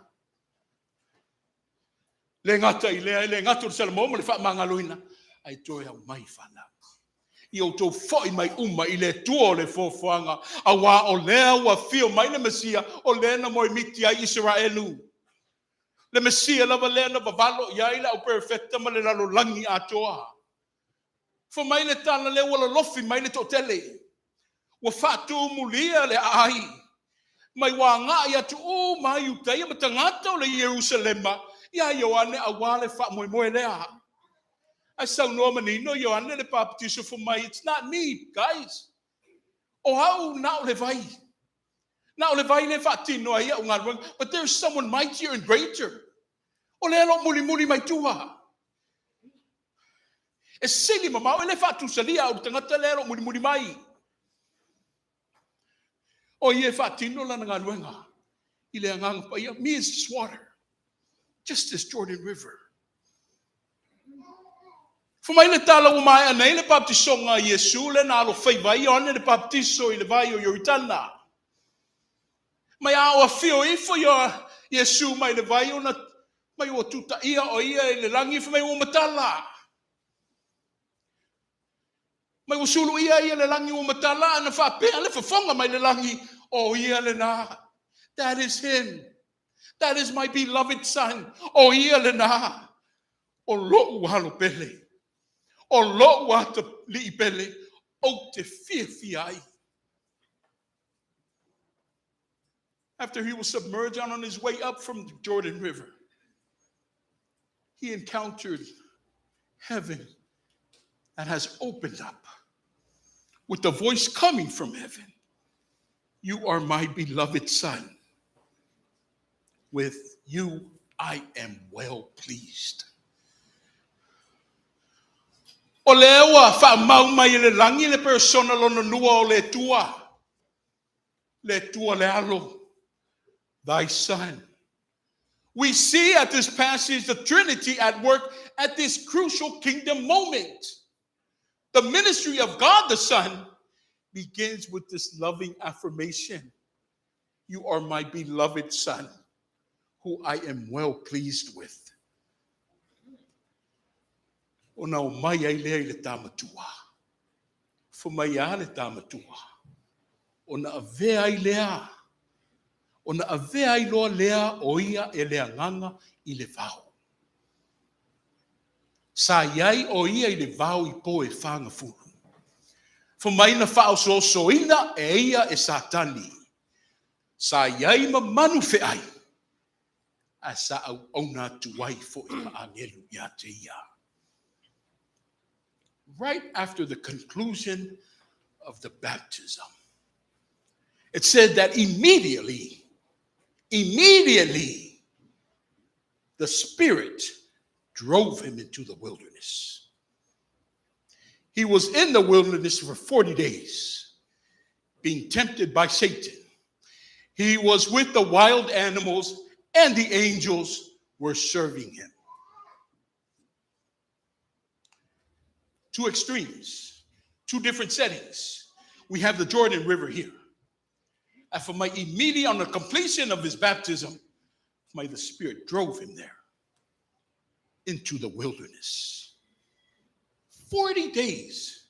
Le gata i lea, e le gata o le salamo ma le faamagaloina, ae toe aumai fanau. Ia outou foi mai uma i le Atua o le foafoaga, aua o lea ua afio mai le Mesia, o lea na moemiti ai Iseraelu. Le Mesia lava lea na vavalo i ai le au perofeta ma le lalolagi atoa. Fai mai le tala lea ua lolofi mai le toatele. Ua faatumulia le aai. Mai ua agai atu uma ai Iutaia ma tagata o le Ierusalema iā Ioane aua le faamoemoe lea. Ae saunoa manino Ioane le Papatiso fai mai, It's not me, guys. O au na o le vai. Na o le vai lea e faatino ai au galuega. But there is someone mightier and greater. O lea o lo o mulimuli mai tua. E sili mamao, e le faatusalia au i le tagata lea o lo o mulimuli mai. O ia e faatino lana galuega i le Agaga Paia. Me is just water. Just this Jordan River. Fai mai le tala ua maea nei le baptisoga a Iesu lea na alofaiva ai Ioane le Papatiso i le vai o Ioritana. Mai a o afio ifo Iesu mai le vai ona Mai ua tutaia o ia i le lagi fai mai ua matala. Mai ua suluia ia le lagi ua matala ana faapea le fofoga mai le lagi o ia lena. That is him. That is my beloved son. O ia lena. O lo'u alo pele. O lo'u atalii pele. Ou te fiafia ai. After he was submerged and on his way up from the Jordan River, he encountered heaven that has opened up with the voice coming from heaven. You are my beloved son. With you I am well pleased. O lea ua faamau mai e le lagi le persona lona lua o le Atua. Le Atua le Alo, thy son. We see at this passage the Trinity at work at this crucial kingdom moment. The ministry of God the Son begins with this loving affirmation. You are my beloved Son, who I am well pleased with. Ona o mai ai lea i le tamatua. Fai mai a le tamatua. Ona avea ai lea. Ona avea ai loa lea o ia e le Agaga i le vao. Sa i ai o ia i le vao i po e fagafulu. Fai mai na faaosoosoina e ia e Satani. Sa i ai ma manu feai. Ae sa auauna atu ai foi ma agelu ia te ia. Right after the conclusion of the baptism, it said that immediately, immediately, the Spirit drove him into the wilderness. He was in the wilderness for 40 days, being tempted by Satan. He was with the wild animals, and the angels were serving him. Two extremes, two different settings. We have the Jordan River here. And for my immediate on the completion of his baptism, my the Spirit drove him there into the wilderness. 40 days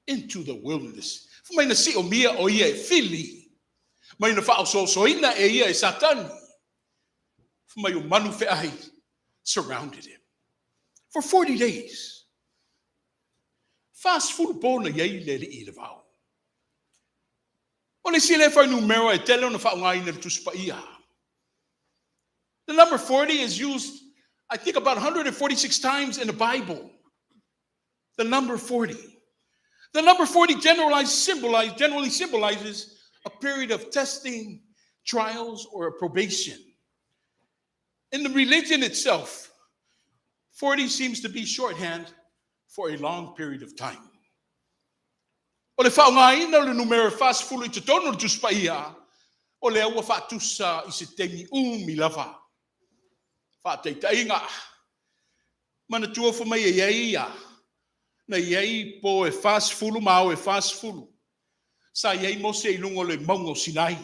into the wilderness. Fai mai na siomia o ia e fili. Mai na faaosoosoina e ia e Satani. Fai mai o manu feai surrounded him. For 40 days. 40 po na i ai le Alii i le vao. O le isi lea fuainumera e tele ona faaaogaina i le Tusi Paia. The number 40 is used, I think, about 146 times in the Bible. The number 40. The number 40 generally symbolizes a period of testing, trials, or a probation. In the religion itself, 40 seems to be shorthand for a long period of time. O le faaaogaina o le numera 40 i totonu o le Tusi Paia, o lea ua faatusa i se taimi umi lava. Faataitaiga, manatua fai mai e i ai ia, na i ai po e 40 ma ao e 40. Sa i ai Mose i luga o le mauga o Sinai.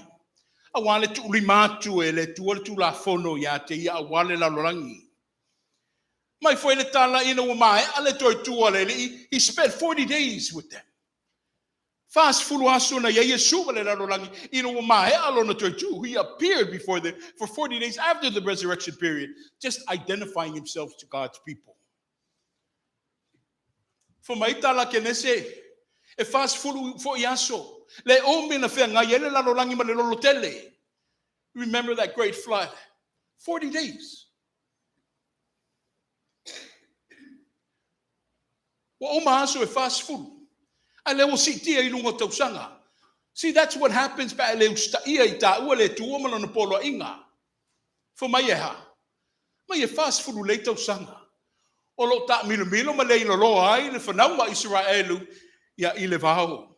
Auā le tuulima atu e le Atua le Tulafono ia te ia auā le lalolagi. Mai foi le tala ina ua maea le toe tu a le Alii, he spent 40 days with them. 40 aso na i ai Iesu ma le lalolagi ina ua maea lona toe tu. He appeared before them for 40 days after the resurrection period, just identifying himself to God's people. Fai mai tala Kenese, e 40 foi aso, le umi na feagai ai le lalolagi ma le lolo tele. Remember that great flood? 40 days. Ua uma aso e 40. Ae lea ua siitia i luga o tausaga. See, that's what happens pe a e le usitaia i taua le Atua ma lona poloaiga. Fai mai e hā? Mai e 40 lelei tausaga. O lo o taamilomilo ma leiloloa ai le fanau a Isaraelu ia i le vao.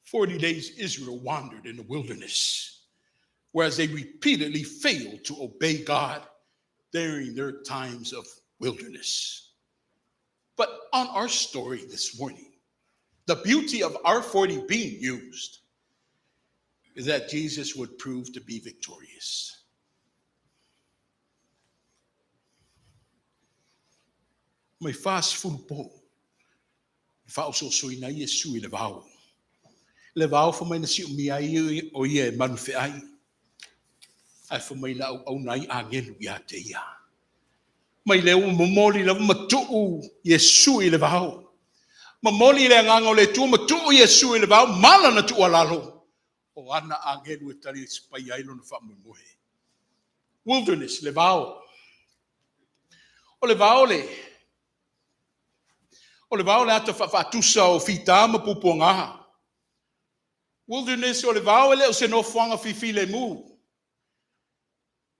40 days Israel wandered in the wilderness, whereas they repeatedly failed to obey God during their times of wilderness. But on our story this morning, the beauty of our 40 being used is that Jesus would prove to be victorious. Mai 40 po na faaosoosoina ai Iesu i le vao. Le vao fai mai na siumia ai o ia e manu feai, ae fai mai na auauna ai agelu ia te ia. Mai lea ua momoli lava ma tuu Iesu i le vao. Momoli le agaga o le Atua ma tuu Iesu i le vao ma lana tuualalo, o ana agelu e talisapaia ai lona faamoemoe. Wilderness, le vao. O le vao le O le vao le ata faafaatusa o fita ma puapuaga. Wilderness, o le vao e le o se nofoaga fifilemu.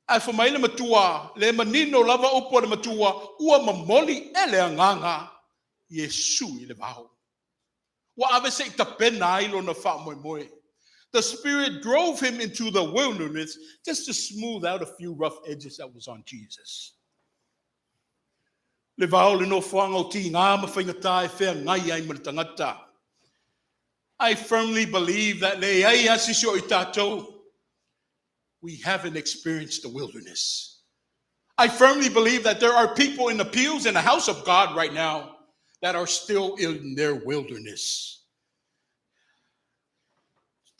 Ae fai mai le Matua, le manino lava upu a le Matua, ua momoli e le Agaga Iesu i le vao. Ua ave se i tapena ai lona faamoemoe. The Spirit drove him into the wilderness just to smooth out a few rough edges that was on Jesus. Le vao le nofoaga o tiga ma faigata e feagai ai ma le tagata. I firmly believe that leai lava se isi o i tatou we haven't experienced the wilderness. I firmly believe that there are people in the pews in the house of God right now that are still in their wilderness.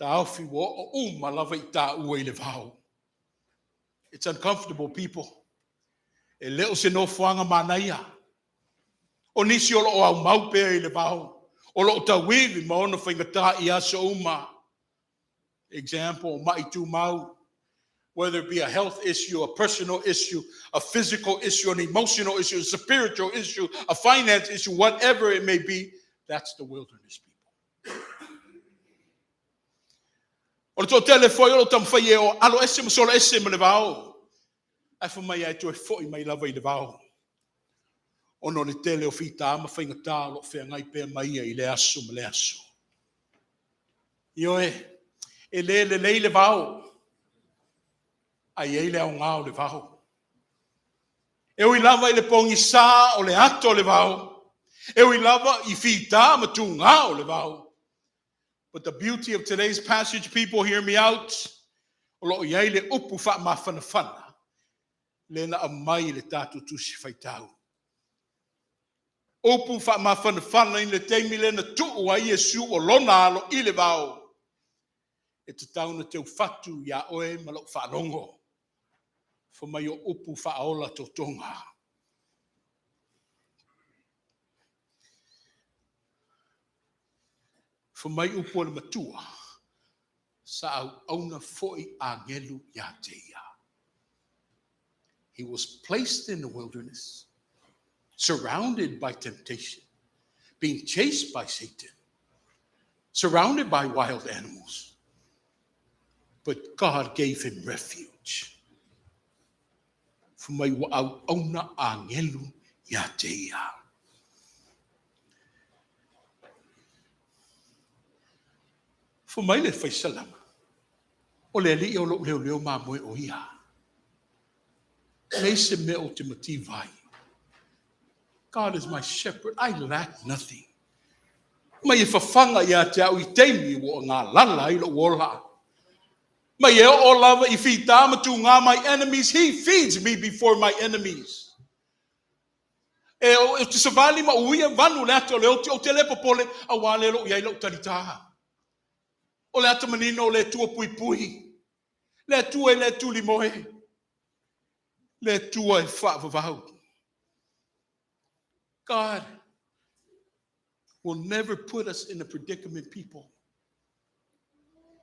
Taofi ua oo uma lava i taua i le vao. It's uncomfortable, people. E le o se nofoaga manaia. O nisi o lo o aumau pea i le vao, o lo o tauivi ma ona faigata i aso uma. Example, ma'i tumau, whether it be a health issue, a personal issue, a physical issue, an emotional issue, a spiritual issue, a finance issue, whatever it may be, that's the wilderness, people. O le toatele foi o lo o taumafai e o alo ese ma sola ese ma le vao, ae fai mai ai toe foi mai lava i le vao, ona o le tele o fita ma faigata o lo o feagai pea ma ia i le aso ma le aso. Ioe, e le lelei le vao, ae i ai le aoga o le vao. E ui lava i le pogisa o le ato o le vao, e ui lava i fita ma tugā o le vao. But the beauty of today's passage, people, hear me out, o lo o i ai le upu faamafanafana lea na aumai i le tatou Tusi Faitau. Upu faamafanafana i le taimi lea na tuu ai Iesu o lona alo i le vao, e tatau ona teufatu iā oe ma lou faalogo. Fai mai o upu faaola totoga. Fai mai upu a le Matua, sa auauna foi agelu ia te ia. He was placed in the wilderness, surrounded by temptation, being chased by Satan, surrounded by wild animals. But God gave him refuge. Fai mai ua auauna agelu ia te ia. Fai mai le Faisalama, o le Alii o lou leoleo mamoe o ia. E leai se mea ou te mativa ai. God is my shepherd, I lack nothing. Mai e fafaga ia te au i taimi ua galala ai lou ola. Mai e oo lava i fita ma tugā my enemies, he feeds me before my enemies. E ou te savali ma uia vanu le ata o le oti, ou te le popole, auā lea o lo o i ai lou talitā. O le ata manino o le Atua puipui, le Atua e le tulimoe, le Atua e faavavau. God will never put us in a predicament, people.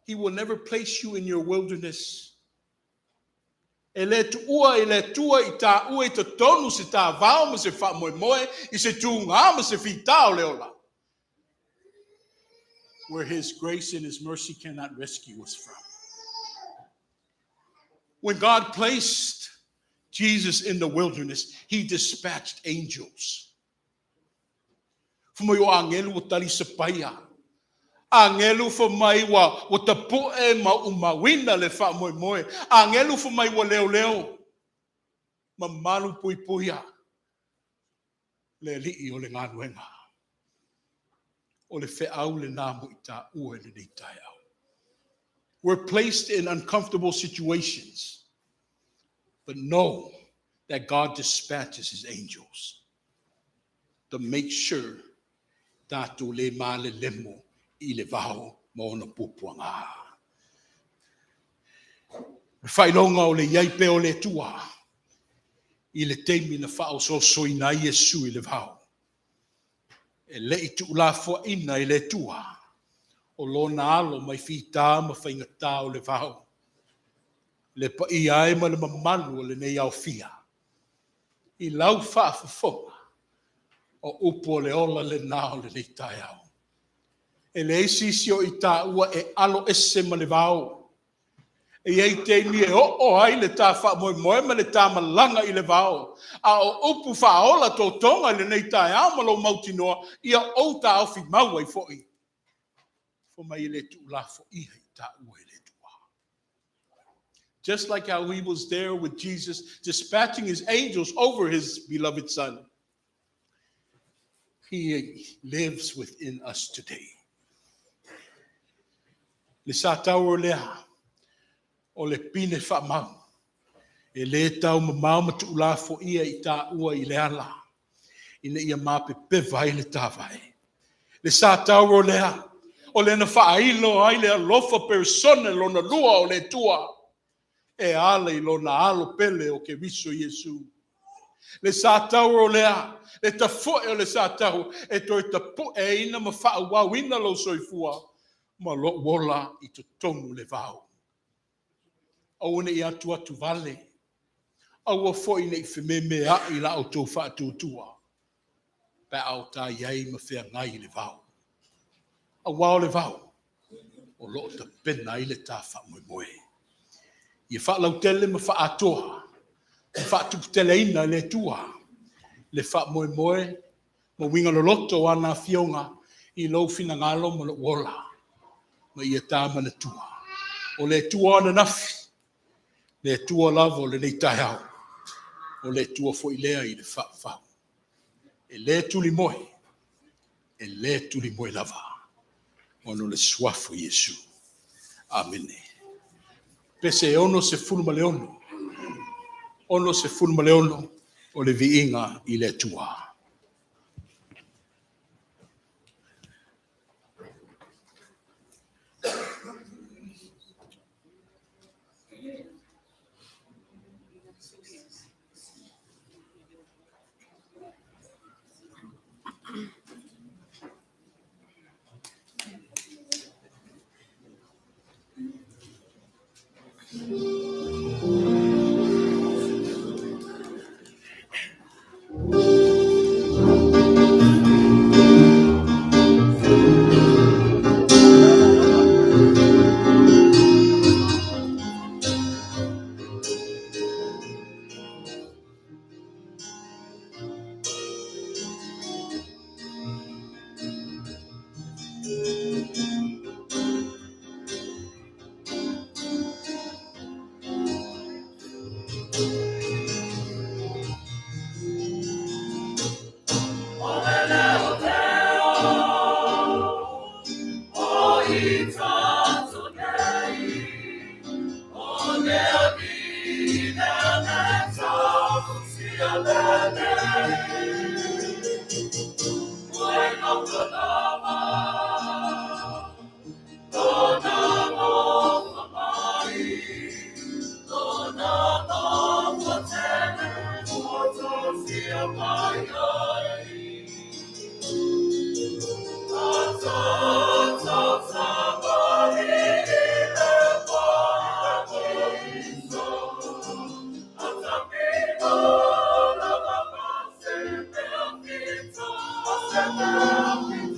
He will never place you in your wilderness. E le tuua i le Atua i taua i totonu se tavao ma se faamoemoe i se tugā ma se fita o le ola, where His grace and His mercy cannot rescue us from. When God placed Jesus in the wilderness, He dispatched angels. Fai mai o agelu ua talisapaia. Agelu fai mai ua tapu'e ma umauina le faamoemoe. Agelu fai mai ua leoleo ma malu puipuia le Alii o le galuega. O le feau lenā mo i taua i lenei taeao. We're placed in uncomfortable situations, but know that God dispatches His angels. to make sure tatou le malelemo i le vao ma ona puapuaga. Le faailoga o le i ai pea o le Atua i le taimi na faaosoosoina ai Iesu i le vao. E le i tuulafoaina e le Atua o lona alo mai fita ma faigata o le vao. Le paia e ma le mamalu o lenei aofia, i lau faafofoga, o upu o le ola lena o lenei taeao. E leai se isi o i taua e alo ese ma le vao. E i ai taimi e oo ai le ta faamoemoe ma le ta malaga i le vao, a o upu faaola totoga i lenei taeao ma lou mautinoa, ia ou taofi mau ai foi. Fai mai e le tuulafoia i taua e le Atua. Just like how he was there with Jesus, dispatching his angels over his beloved son, he lives within us today. Le sa taua lea o le pine faamau e le tau mamao ma tuulafoia i taua i le ala ina ia mapepeva ai le tavae. Le sa taua lea o lena faailo ai le alofa persona lona lua o le Atua e ala i lona alo pele o Keriso Iesu. Le sa taua lea, le tafoe o le sa tau e toe tapueina ma faaauauina lou soifua ma lou ola i totonu le vao. Aua ne i atu atu vale, aua foi ne i fememeai la outou faatuatua, pe a o ta i ai ma feagai i le vao. Aua o le vao, o loo tapena ai le ta faamoemoe. Ia faalautele ma faatoa, ma faatuputeleina e le Atua, le faamoemoe ma uiga loloto o ana afioga i lou finagalo ma lou ola, ma ia ta manatua. O le Atua ananafi, le Atua lava o lenei taeao, o le Atua foi lea i le faavavau. E le tulimoe, e le tulimoe lava, ona o le suafa o Iesu. Amene. Pese 66, 66 o le viiga i le Atua. Thank you.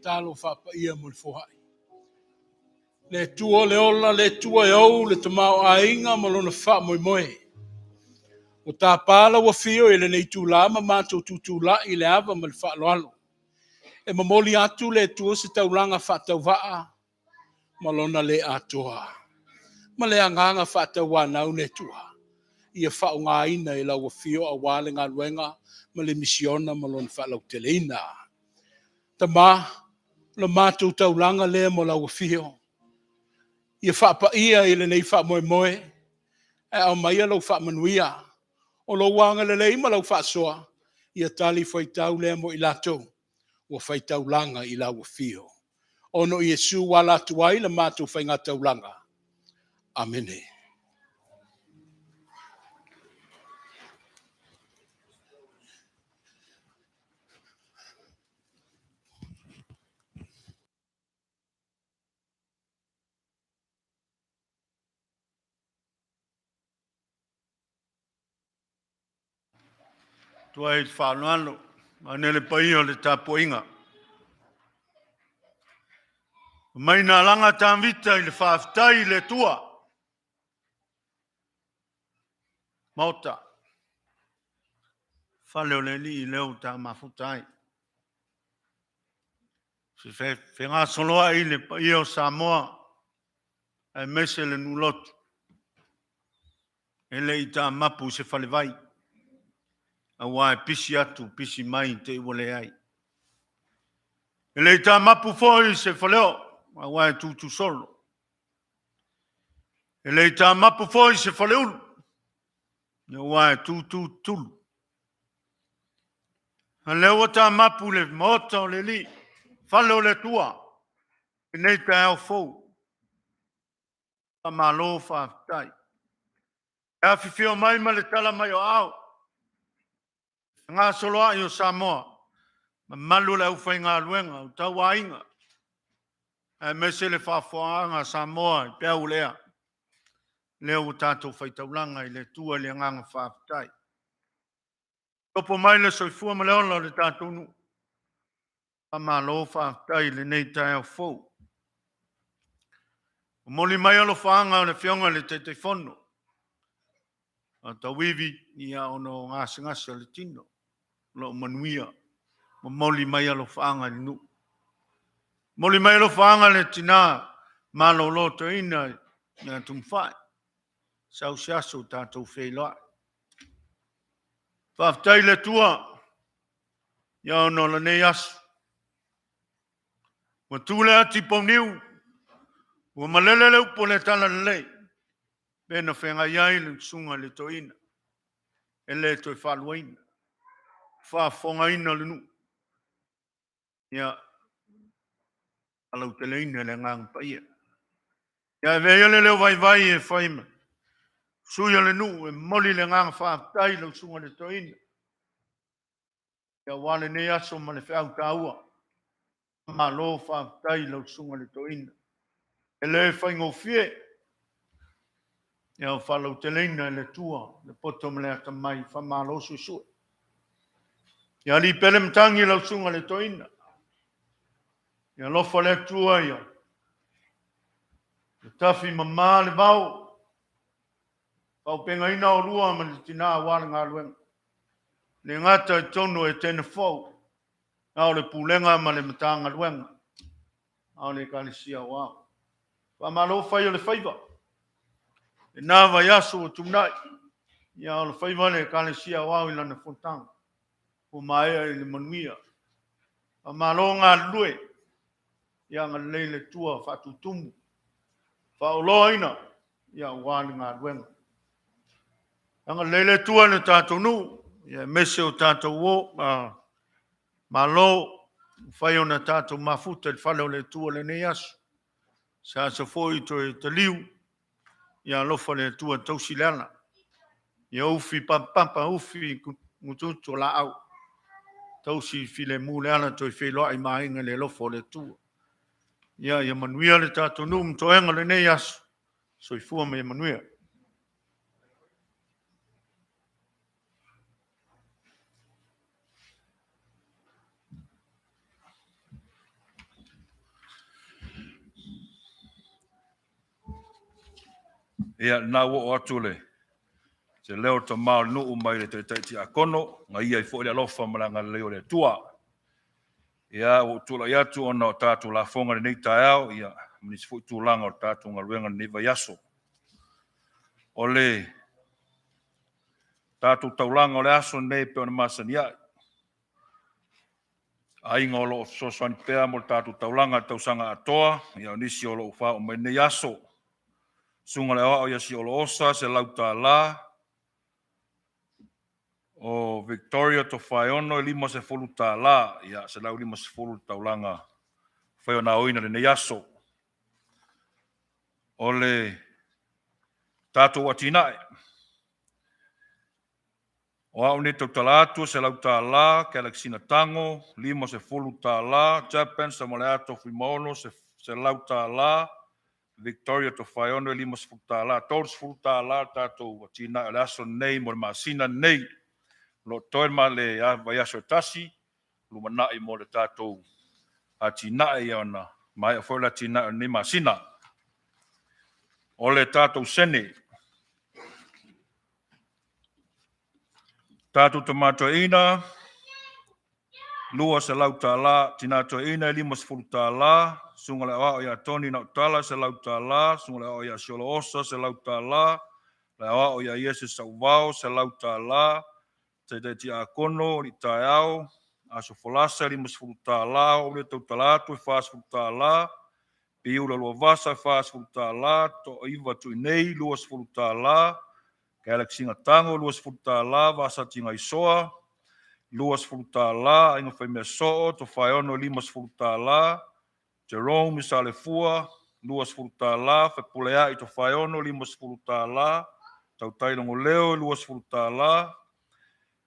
Tatalo faapaia mo le foai. Le Atua o le ola, le Atua e ou le tamaoaiga ma lona faamoemoe. Ua tapa lau afio i lenei itulā ma matou tutulai i le ava ma le faaaloalo. E momoli atu le Atua se taulaga faatauvaa ma lona le atoa. Ma le agaga faatauanau le Atua, ia faaaogaina i lau afio aua le galuega ma le misiona ma lona faalauteleina. Tama, o le matou taulaga lea mo lau afio. Ia faapaia i lenei faamoemoe, ae aumaia lau faamanuia. O lou agalelei ma lau faasoa, ia tali fuaitau lea mo i latou ua faitaulaga i lau afio. Ona o Iesu ua ala atu ai le matou faigataulaga. Amene. Atu ai i le faaaloalo, vaeane le paia o le tapuaiga. Mai na laga Tavita i le faafetai i le Atua. Maota, fale o le Alii lea ua ta mafuta ai. Se fegasoloai le paia o Samoa aemaise le nuu lotu e le i taamapu i se falevai, aua e pisi atu pisi mai te i ua leai. E le i taamapu foi i se faleo, aua e tutusolo. E le i taamapu foi i se faleulu, aua e tututulu. A lea ua taamapu le maota o le Alii, fale o le Atua, lenei taeao fou. Faamalo faafetai. E afifio mai ma le tala mai o aao, fegasoloai o Samoa, mamalu o le aufaigaluega o tauaiga, aemaise le faafofogaaga a Samoa i peau o le ea, lea ua tatou faitaulaga i le Atua i le agaga faafetai. Topo mai le soifua ma le ola o le tatou nuu. Faamalo faafetai i lenei taeao fou. Momoli mai alofaaga o le Afioga i le Taitaifono a tauivi ia ona o gasegase o le tino, o lo o manuia. Momoli mai alofaaga i le nuu. Momoli mai alofaaga le tina malolo toeaina ia Tumufai, sau se aso tatou feiloai. Faafetai i le Atua ia ona o lenei aso. Ua tu le ati pouniu, ua malele le upu o le talalelei, pe na feagai ai le susuga i le toeaina, e le toe faaluaina, faafofogaina le nuu, ia faalauteleina le agaga paia. Ia avea ia le leo vaivai e fai ma sui o le nuu e momoli le agaga faafetai i lau susuga i le toeaina, aua lenei aso ma le feau taua. Malo faafetai i lau susuga i le toeaina. E le faigofie, ia faalauteleina e le Atua le poto ma le atamai, faamalo suesue. Ia alii pele matagi lau susuga i le toeaina. Ia alofa le Atua ia tafi mama le vao, faaaupegaina oulua ma le tina aua le galuega. Le gata i totonu o Etene fou, a o le pulega ma le Matagaluega, a o le Ekalesia Aoao. Faamalo fai o le faiva. Lena vaiaso ua tuanai, ia o le faiva le Ekalesia Aoao i lana fonotaga, ua maea i le manuia. Faamalo galulue, ia agalelei le Atua faatutumu, faaoloaina, ia aua le galuega. Agalelei le Atua i le tatou nuu, ia aemaise o tatou o, malo, mafai ona tatou mafuta i le fale o le Atua i lenei aso. Se aso foi toe taliu, ia alofa le Atua tausi le ala. Ia ufi papapapa, ufi gutugutu o laau, tausi filemu le ala toe feiloai ma aiga i le alofa o le Atua. Ia, ia manuia le tatou nuu ma toega o lenei aso. Soifua ma ia manuia. Ia, lena ua oo atu le se leo o le tama o le nuu mai le taitai tiakono, na ia ai foi le alofa ma le agalelei o le Atua. Ia, ua ou tulai atu ona o tatou lafoga i lenei taeao, ia, ma nisi foi tulaga o le tatou galuega i lenei vaiaso. O le tatou taulaga o le aso lenei e pei ona masani ai. Aiga o lo o fesoasoani pea mo le tatou taulaga i le tausaga atoa, ia o nisi o lo o faaoo mai lenei aso. Susuga i le Aoao ia Sioloosa, $100. O Victoria Tofaeono e $50, ia $150 le taulaga fai ona aoina i lenei aso. O le tatou atinae. O au nei e tautala atu, $100, Galaxina Tago, $50, Japan Samaleato Fuimaono, $100, Victoria Tofaeono, $50, $30 le tatou atinae o le aso lenei mo le masina lenei. O lo o totoe ma le vaiaso e tasi, lumanai mo le tatou atinae ona Maea foi le atinae o lenei masina. O le tatou sene. Tatou tama toeaina, $200, tina toeaina $50, susuga le aoao ia Tony Nautala $100, susuga le aoao ia Siolo Osa $100, le aoao ia Iese Sauvao $100, taitai tiakono alii taeao aso folasa $50, o le tautala atu $40, Piula Luavasa $40, Toaiva Tuinei $20, Galaxy Tago $20, Vasati Gaisoa $20, Aiga Faimea Soo Tofaeono $50, Jerome Salefua $20, Fepuleai Tofaeono $50, Tautai Logoleo $20,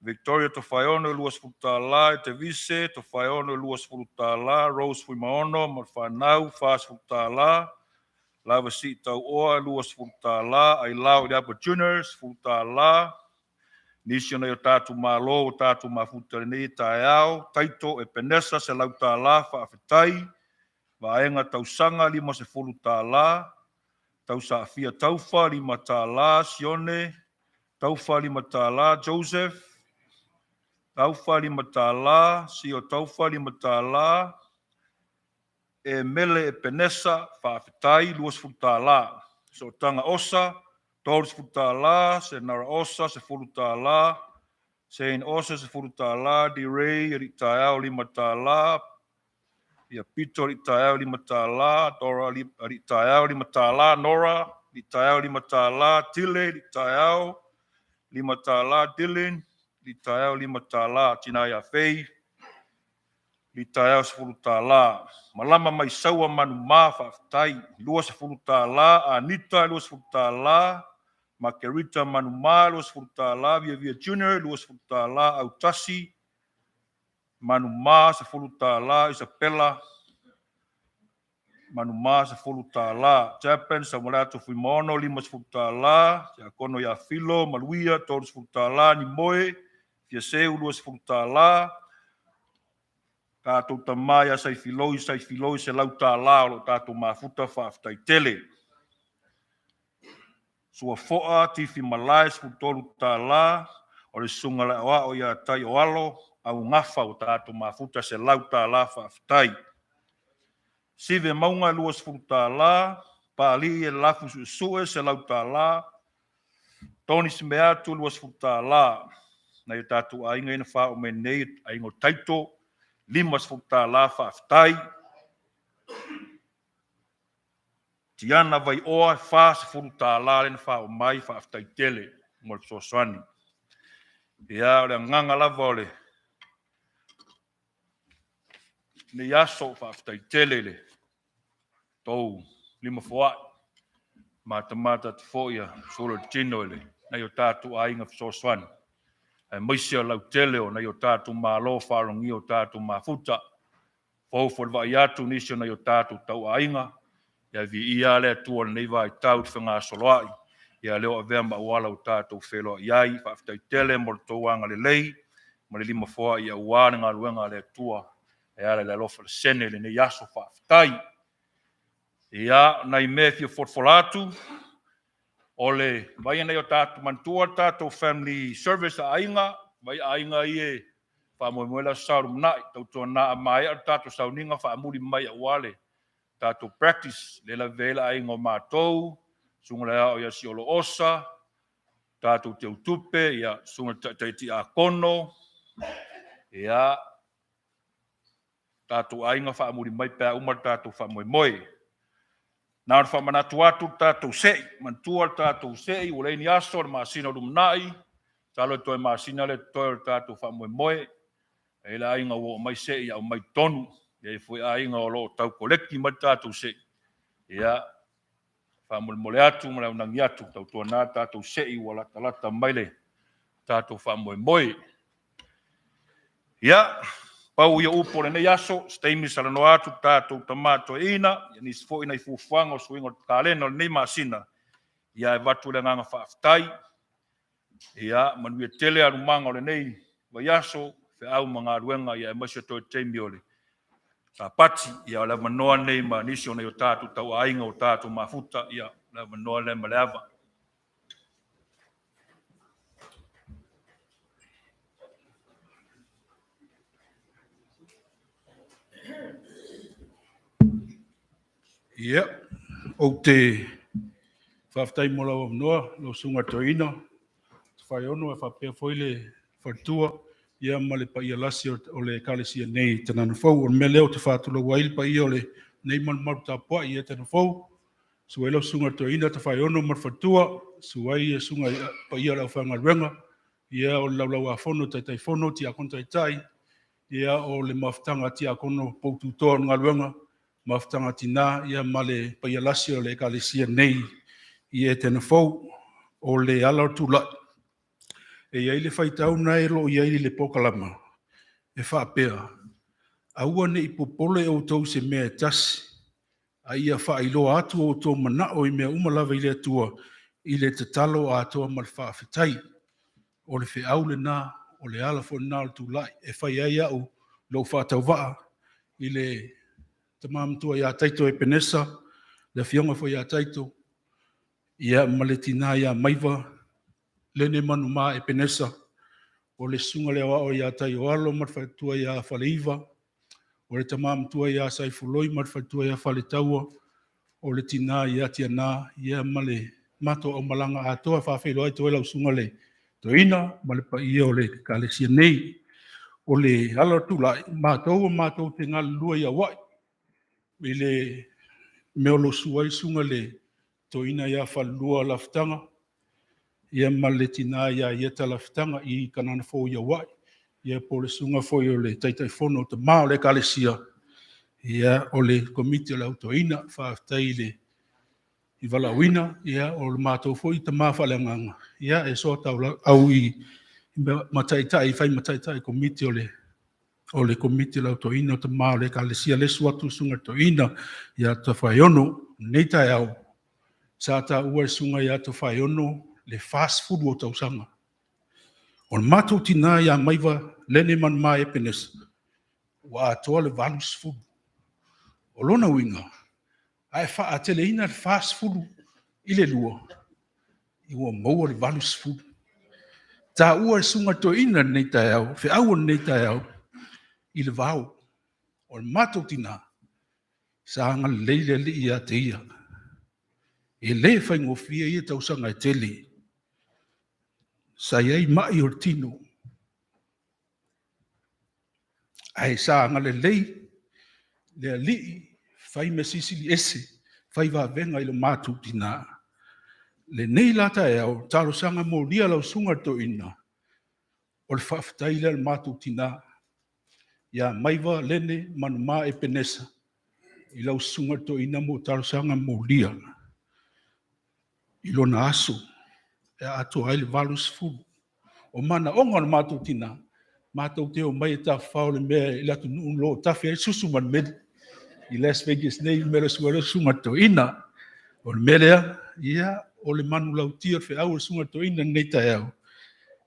Victoria Tofaeono $20, Tevise Tofaeono $20, Rose Fuimaono ma le fanau $40, Lava Sii Tauoa $20, Ailao Iliapo Junior $10. Nisi o nai o tatou malo o tatou mafuta i lenei taeao, Taito Epenesa $100, faafetai. Vaega Tausaga $50, Tausaafia Taufa $5, Sione Taufa $5, Joseph Taufa $5, Sio Taufa $5, e Mele Epenesa, faafetai $20. Sootaga Osa $30, Senara Osa $10, Sein Osa $10, D-Ray alii taeao $5, ia Pito alii taeao $5, Dora alii taeao $5, Nora alii taeao $5, Tile alii taeao $5, Dylan alii taeao $5, Tina ia Fei alii taeao $10. Malama mai Saua Manumā, faafetai $20, Anita $20, Makerita Manumā $20, Viavia Junior $20, Autasi Manumā $10, Isabella Manumā $10, Japan Samuelato Fuimaono $50, Tiakono ia Filo Maluia $30, Nimoe Fiaseu $20, tatou tama ia Saifiloi Saifiloi $100 o lo tatou mafuta, faafetai tele. Suafoa Tifi Malae $13, o le susuga le aoao ia Tai o Alo Augafa o tatou mafuta $100, faafetai. Sive Mauga $20, Pali e Lafu Suesue $100, Tony Simeatu $20. Nai o tatou aiga ina faaoo mai nei, aiga o Taito $50, faafetai. Tiana Vaioa $40 lena faaoo mai, faafetai tele mo le fesoasoani. Ia, o le agaga lava o le nei aso, faafetai tele i le tou lima foai, matamata atu foi a solo le tino i le nai o tatou aiga fesoasoani, aemaise o lautele o nai o tatou malo faalogia o tatou mafuta, fou foi le vaai atu nisi o nai o tatou tauaiga, ia viia le Atua i lenei vaitau i le fegasoloai, ia leo avea ma auala o tatou feloai ai. Faafetai tele mo le tou agalelei ma le lima foai aua le galuega a le Atua e ala i le alofa o le sene i lenei aso. Faafetai. Ia, nai mea e fia folafola atu, o le vai nei o tatou manatua le tatou family service a aiga, vai aiga ia e faamoemoe le aso Sa o lumanai, tautuana a maea le tatou sauniga faamuli mai aua le tatou practice, le lavea ai le aiga o matou, susuga le ao ia Siolo Osa, tatou teutupe, ia susuga le taitai tiakono, ia tatou aiga faamuli mai pe a uma le tatou faamoemoe. Na ona faamanatu atu le tatou sei, manatua le tatou sei, ua leai ni aso o le masina o lumanai, masalo e toe masina le totoe o le tatou faamoemoe. E i ai le aiga ua oo mai sei aumai totonu, e i ai foi aiga o lo o tau koleki mai le tatou sei. Ia, faamolemole atu ma le aunagi atu, tautuana tatou sei ua latalata mai le tatou faamoemoe. Ia, pau ia upu o lenei aso, se taimi salanoa atu tatou tama toeaina, ia nisi foi nai fuafuaga o suiga o le kalena o lenei masina, ia e avatu le agaga faafetai. Ia, manuia tele alumaga o lenei vaiaso, feau ma galuega, ia aemaise toe taimi o le Sapati, ia o le avanoa lenei ma nisi o nai o tatou tauaiga o tatou mafuta, ia le avanoa lea ma le ava. Ia, ou te faafetai mo lau avanoa, lau Susuga i le Toeaina Tofaeono e faapea foi le faletua ma le paia lasi o le Ekalesia nei i Tanana Fou. O le mea lea ou te faatulou ai le paia o lenei malumalu tapuai i Etena Fou, susu ai lau Susuga i le Toeaina Tofaeono ma le faletua, susu ai susuga i le paia o le aufaigaluega, ia o le Laulau-a-Fono a Taitaifono, Tiakono Taitai, ia o le mafutaga a Tiakono poututoa o le galuega, mafutaga a tina ma le paia lasi o le Ekalesia nei i Etena Fou. O le ala o le tulai, e i ai le faitau lena o lo o i ai i le polokalama e faapea, aua ne i popole outou i se mea e tasi, a ia faailoa atu outou manao i mea uma lava i le Atua i le tatalo atoa ma le faafetai. O le feau lena, o le ala foi lena o le tulai e fai ai au lou faatauvaa i le tama matua ia Taito Epenesa, le afioga foi ia Taito, ia ma le tina ia Maiva Lene Manuma Epenesa, o le Susuga i le Aoao ia Taioalo ma le faletua ia Faleiva, o le tama matua ia Saifoloi ma le faletua ia Faletaua, o le tina ia Tiana, ia ma le matou aumalaga atoa. E faafeiloai atu ai lau Susuga i le Toeaina ma le paia o le Ekalesia nei. O le ala o le tulai, o matou matou te galulue i Auai i le mea o lo o susu ai le Susuga i le Toeaina ia Falelua Lafitaga ma le tina ia Ieta Lafitaga i Kanana Fou i Auai, ia po o le susuga foi o le Taitaifono o Tama o le Ekalesia, ia, o le Komiti o le Au Toeaina. Faafetai i le valaauina, ia o le matou foi tama faaleagaga, ia e soatauau ma taitai, fai ma taitai komiti o le Komiti o le Au Toeaina o Tama o le Ekalesia, le susu atu le Susuga i le Toeaina ia Tofaeono. I lenei taeao, sa taua e le Susuga ia Tofaeono le 40 o tausaga. O le matou tina ia Maiva Lene Manuma Epenesa, ua atoa le 80. O lona uiga, a e faateleina le 40 i le 2, ua maua le 80. E taua e le Susuga i le Toeaina i lenei taeao, o feau o lenei taeao i le vao. O le matou tina, sa agalelei le Alii ia te ia. E le faigofie ia tausaga e tele. Sa i ai mai o le tino, ae sa agalelei le Alii fai mea silisili ese, fai vavega i lo matou tina. Lenei la taeao, talosaga molia i lau Susuga i le Toeaina, o le faafetai lea a le matou tina ia Maiva Lene Manuma Epenesa i lau Susuga i le Toeaina mo talosaga molia i lona aso e atoa ai le 80. O manaoga o le matou tina, matou te omai e tafafao i le mea i le atunuu o lo o tafe ai le susu ma le meli i Las Vegas nei i le mea o lo o susu ai lau susuga i le toeaina. O le mea lea, ia, o le manulauti o le feau a le susuga i le toeaina i lenei taeao,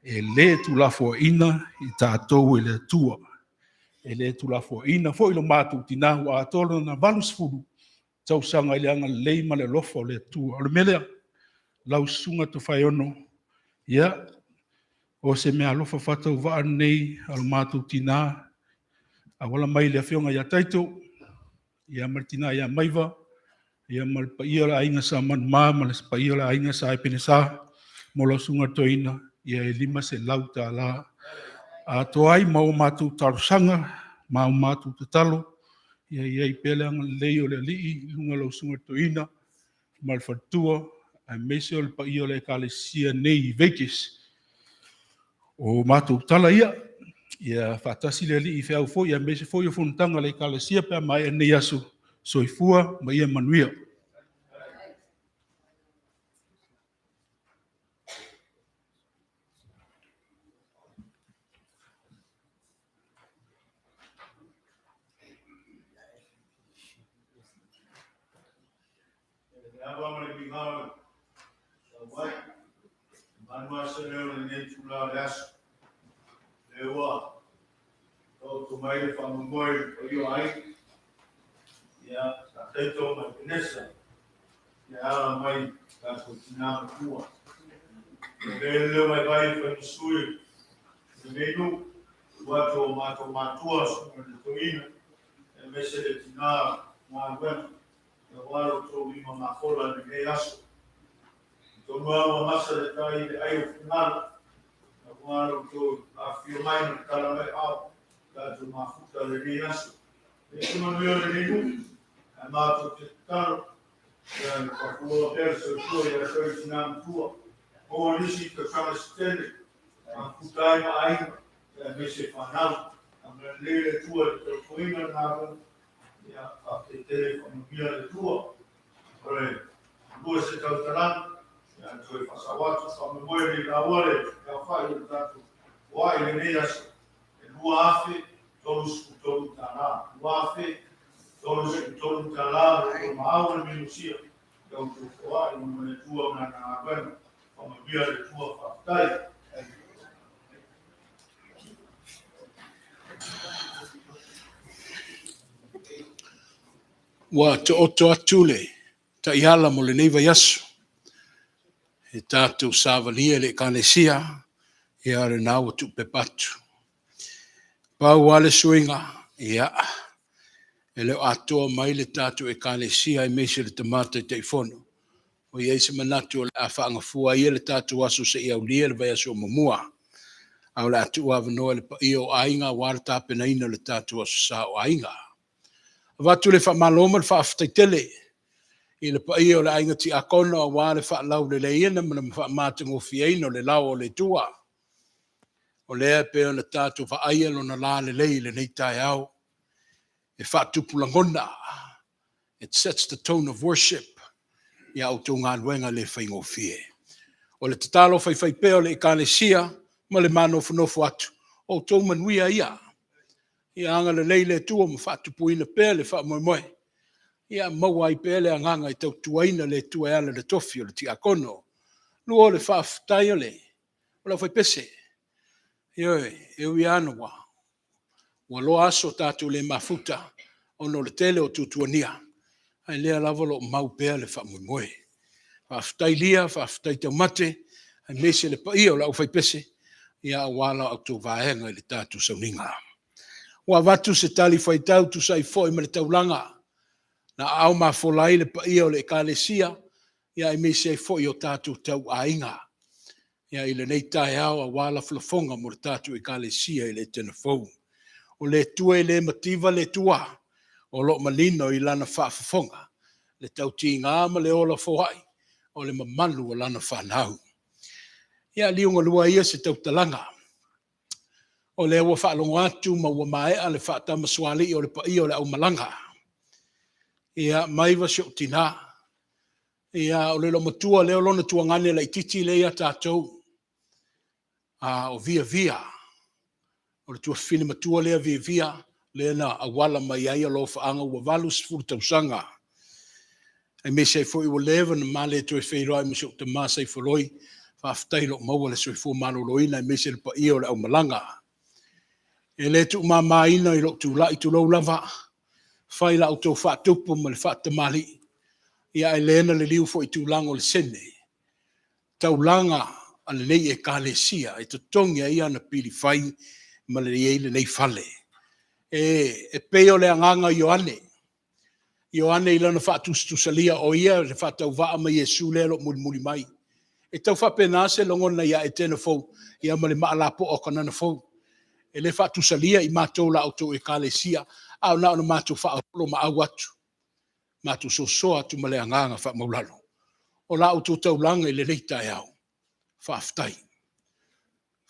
e le tuulafoaiina i tatou e le Atua. E le tuulafoaiina foi lo matou tina ua atoa lona 80 tausaga i le agalelei ma le alofa o le Atua. O le mea lea, lau Susuga Tofaeono, ia, o se meaalofa faatauvaa lenei a lo matou tina e auala mai i le Afioga ia Taito ma le tina ia Maiva ma le paia o le Aiga Sa Manuma ma le paia o le Aiga Sa Epenesa mo lau Susuga i le Toeaina, ia e $500 atoa ai ma o matou talosaga ma a matou tatalo, ia i ai pea le agalelei o le Alii i luga o lau Susuga i le Toeaina ma le faletua, aemaise o le paia o le Ekalesia nei i Vegas. O matou tala ia, ia faatasi le Alii i feau foi aemaise foi o fonotaga a le Ekalesia pe a maea lenei aso. Soifua ma ia manuia. Le ava ma le migao e lau mai, manu lava se leo i lenei itula o le aso. O lea ua taoto mai le faamoemoe i le paia o aiga. Ia, sa Taito ma Epenesa, ia ala mai tatou tina matua. Ia le leo vaivai e fai ma sui o lenei nuu, tuu atu o matou matua, susuga i le toeaina, aemaise le tina galuega, aua lo outou lima mafola i lenei aso. Atonu lava ua gasa le tai i le ai o finagalo, aua lo outou afifio mai ma tatala mai aao, tatou mafuta i lenei aso. E se manuia o lenei nuu, ae matou te tatalo, ia faafualoa pea le soifua ia te oe tina matua. Maua nisi tausaga se tele, mafuta ai ma aiga, aemaise fanau. Agalelei le Atua i le tautuaina o le galuega, ia faafetai tele, faamanuia le Atua. O le lua se tautalaga, ia toe faasao atu, faamoemoe le laua le aofai o le tatou foai i lenei aso, e $2,033. $2,033 o lo maau le minusia ia outou foai ma le Atua ma lana galuega. Faamanuia le Atua, faafetai. Ua taoto atu le taiala mo lenei vaiaso e tatou savalia i le Ekalesia, ia o lena ua tuupepa atu. Pau lava le suiga, ia, e le o atoa mai le tatou Ekalesia aemaise le Tama Taitaifono. Ua i ai se manatu o le a faagafua ia le tatou aso seia aulia le vaiaso muamua. A o le a tuu avanoa i le paia o aiga aua le tapenaina o le tatou Aso Sa o Aiga. Avatu le faamalo ma le faafetai tele i le paia o le Aiga Tiakono aua le faalauleleiina ma le faamatagofieina o le lao o le Atua. O lea e pei ona tatou vaaia lona lalelei i lenei taeao e faatupu lagona. It sets the tone of worship i a outou galuega le faigofie. O le tatalo faifaipea o le Ekalesia ma le manofonofo atu, o outou manuia ia. Ia agalelei le Atua ma faatupuina pea le faamoemoe, ia maua ai pea le agaga e tautuaina le Atua e ala i le tofi o le tiakono. Lua o le faafetai o le aufaipese. Ioe, e ui lava ina ua loa aso tatou le mafuta ona o le tele o tuatuagia, ae lea lava o lo o mau pea le faamoemoe. Faafetai Lia, faafetai Taumate, aemaise le paia o le aufaipese, aua la outou vaega i le tatou sauniga. Ua avatu se tali fuaitau tusa ai foi ma le taulaga na aao mafola ai le paia o le Ekalesia, aemaise ai foi o tatou tauaiga i lenei taeao aua lafolafoga mo le tatou Ekalesia i le Etena Fou. O le Atua e le mativa le Atua, o lo o manino i lana faafofoga le tautiga ma le ola foai o le mamalu o lana fanau. Ia, liugalua ia se tautalaga. O lea ua faalogo atu ma ua maea le faatamasoalii o le paia o le aumalaga. Ia, maiva si ou tinā. Ia, o le loomatua lea o lona tuagane laitiiti lea ia tatou, a o Viavia. O le tuafafine matua lea Viavia, lea na auala mai ai alofaaga ua 80 tausaga. Aemaise ai foi ua leva ona ma le toe feiloai ma si ou tama Saifoloi. Faafetai o lo o maua le soifua maloloina aemaise le paia o le aumalaga. E le tuumamaina i lou tulai, tulou lava, fai la outou faatupu ma le faatamalii, ia ae le na liliu foi i tulaga o le sene, taulaga a lenei Ekalesia e totogi ai ana pili fai ma le i ai lenei fale. E pei o le agaga o Ioane, Ioane i lana faatusatusalia, o ia le faatauvaa ma Iesu lea o lo o mulimuli mai. E tau faapena se lagona ia Etena Fou ia ma le maa lapoa o Kanana Fou. E le faatusalia i matou la outou ekalesia, a o na ona matou faaoloolomaau atu, matou sosoa atu ma le agaga faamaualalo. O la outou taulaga i lenei taeao, faafetai.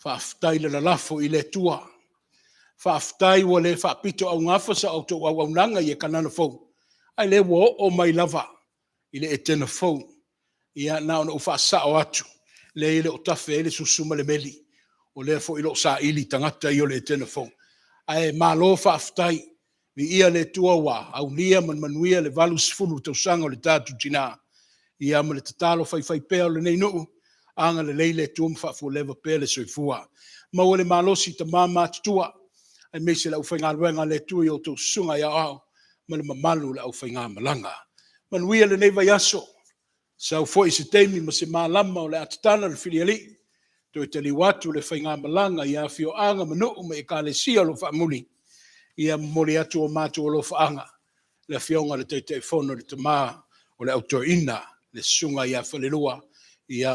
Faafetai le lalafo i le Atua. Faafetai ua le faapito augafa sa outou auaunaga i Kanana Fou, ae lea ua oo mai lava i le Etena Fou. Ia, na ona ou faasao atu, leai e le o tafe ai le susu ma le meli, o lea foi o lo o saili tagata ia o le Etena Fou. Ae malo faafetai, viia le Atua ua aulia ma le manuia le 80 tausaga o le tatou tina, ia ma le tatalo faifaipea o lenei nuu, agalelei le Atua ma faafualeva pea le soifua. Maua le malosi i tama matutua, aemaise le aufaigaluega a le Atua i a outou susuga i aoao, ma le mamalu o le aufaigamalaga. Manuia lenei vaiaso, sau foi se taimi ma se malama o le a tatala le filialii, toe taliu atu le faigamalaga i afioaga ma nuu ma ekalesia o lo o faamuli, ia momoli atu o matou alofaaga, le Afioga i le Taitaifono le tama o le Au Toeaina, le Susuga ia Falelua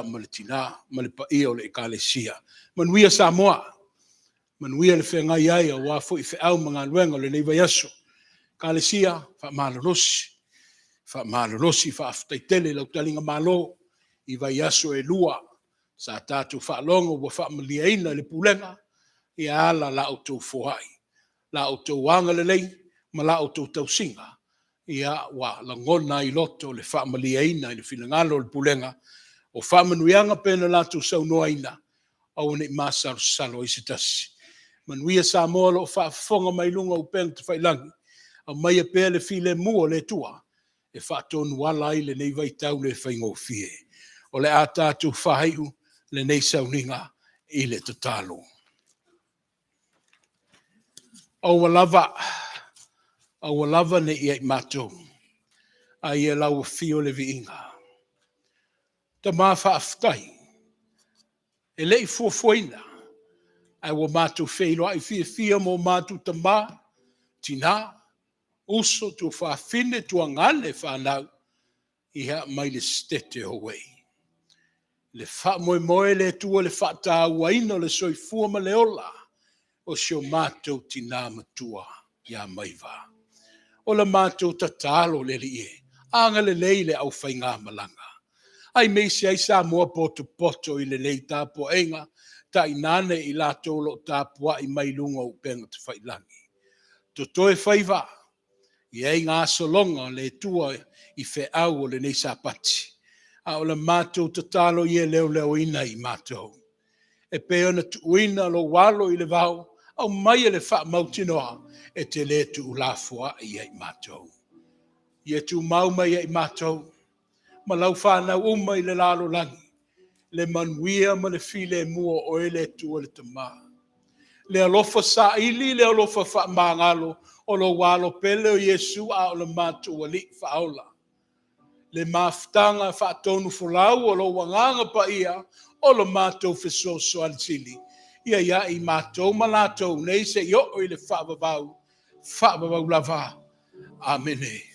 ma le tina ma le paia o le Ekalesia. Manuia Samoa, manuia le feagai ai aua foi feau ma galuega o lenei vaiaso. Ekalesia, faamalolosi, faamalolosi, faafetai tele i lau taligamalo i vaiaso e lua sa tatou faalogo ua faamalieina i le pulega e ala la outou foai, la outou agalelei ma la outou tausiga, ia ua lagona ai i loto le faamalieina i le finagalo o le pulega, o faamanuiaga pei ona latou saunoaina, aua ne i masalosalo ai se tasi. Manuia Samoa o lo o faafofoga mai i luga o upega tafailagi, aumaia pea le filemu o le Atua e faatonuala ai lenei vaitau le faigofie. O le a tatou faaiu lenei sauniga i le tatalo. Aua lava, aua lava ne i ia i matou, a ia lau afio le viiga. Tama faafetai, e le i fuafuaina, ae ua matou feiloai fiafia ma o matou tama, tina, uso, tuafafine, tuagane, fanau, ia mai le Setete o Hawaii. Le faamoemoe le Atua i le faatauaina o le soifua ma le ola o si o matou tina matua ia Maiva. O le matou tatalo le Alii e, agalelei i le aufaigamalaga, aemaise ai Samoa potopoto i lenei tapuaiga, tainane i latou o lo o tapuai mai luga o upega tafailagi. Totoe faiva, e i ai gasologa o le Atua i feau o lenei Sapati, a o le matou tatalo ia e leoleoina i matou. E pei ona tuuina lou alo i le vao, aumaia le faamautinoa e te le tuulafoai ia i matou. Ia tumau mai ia i matou ma lau fanau uma i le lalolagi le manuia ma le filemu o oe le Atua le Tama. Le alofa saili, le alofa faamagalo o lou Alo pele o Iesu a o le matou Alii Faaola. Le mafutaga faatonufolau o lou Agaga Paia o lo matou fesoasoani sili, ia ia i matou ma latou nei seia oo i le faavavau, faavavau lava. Amene.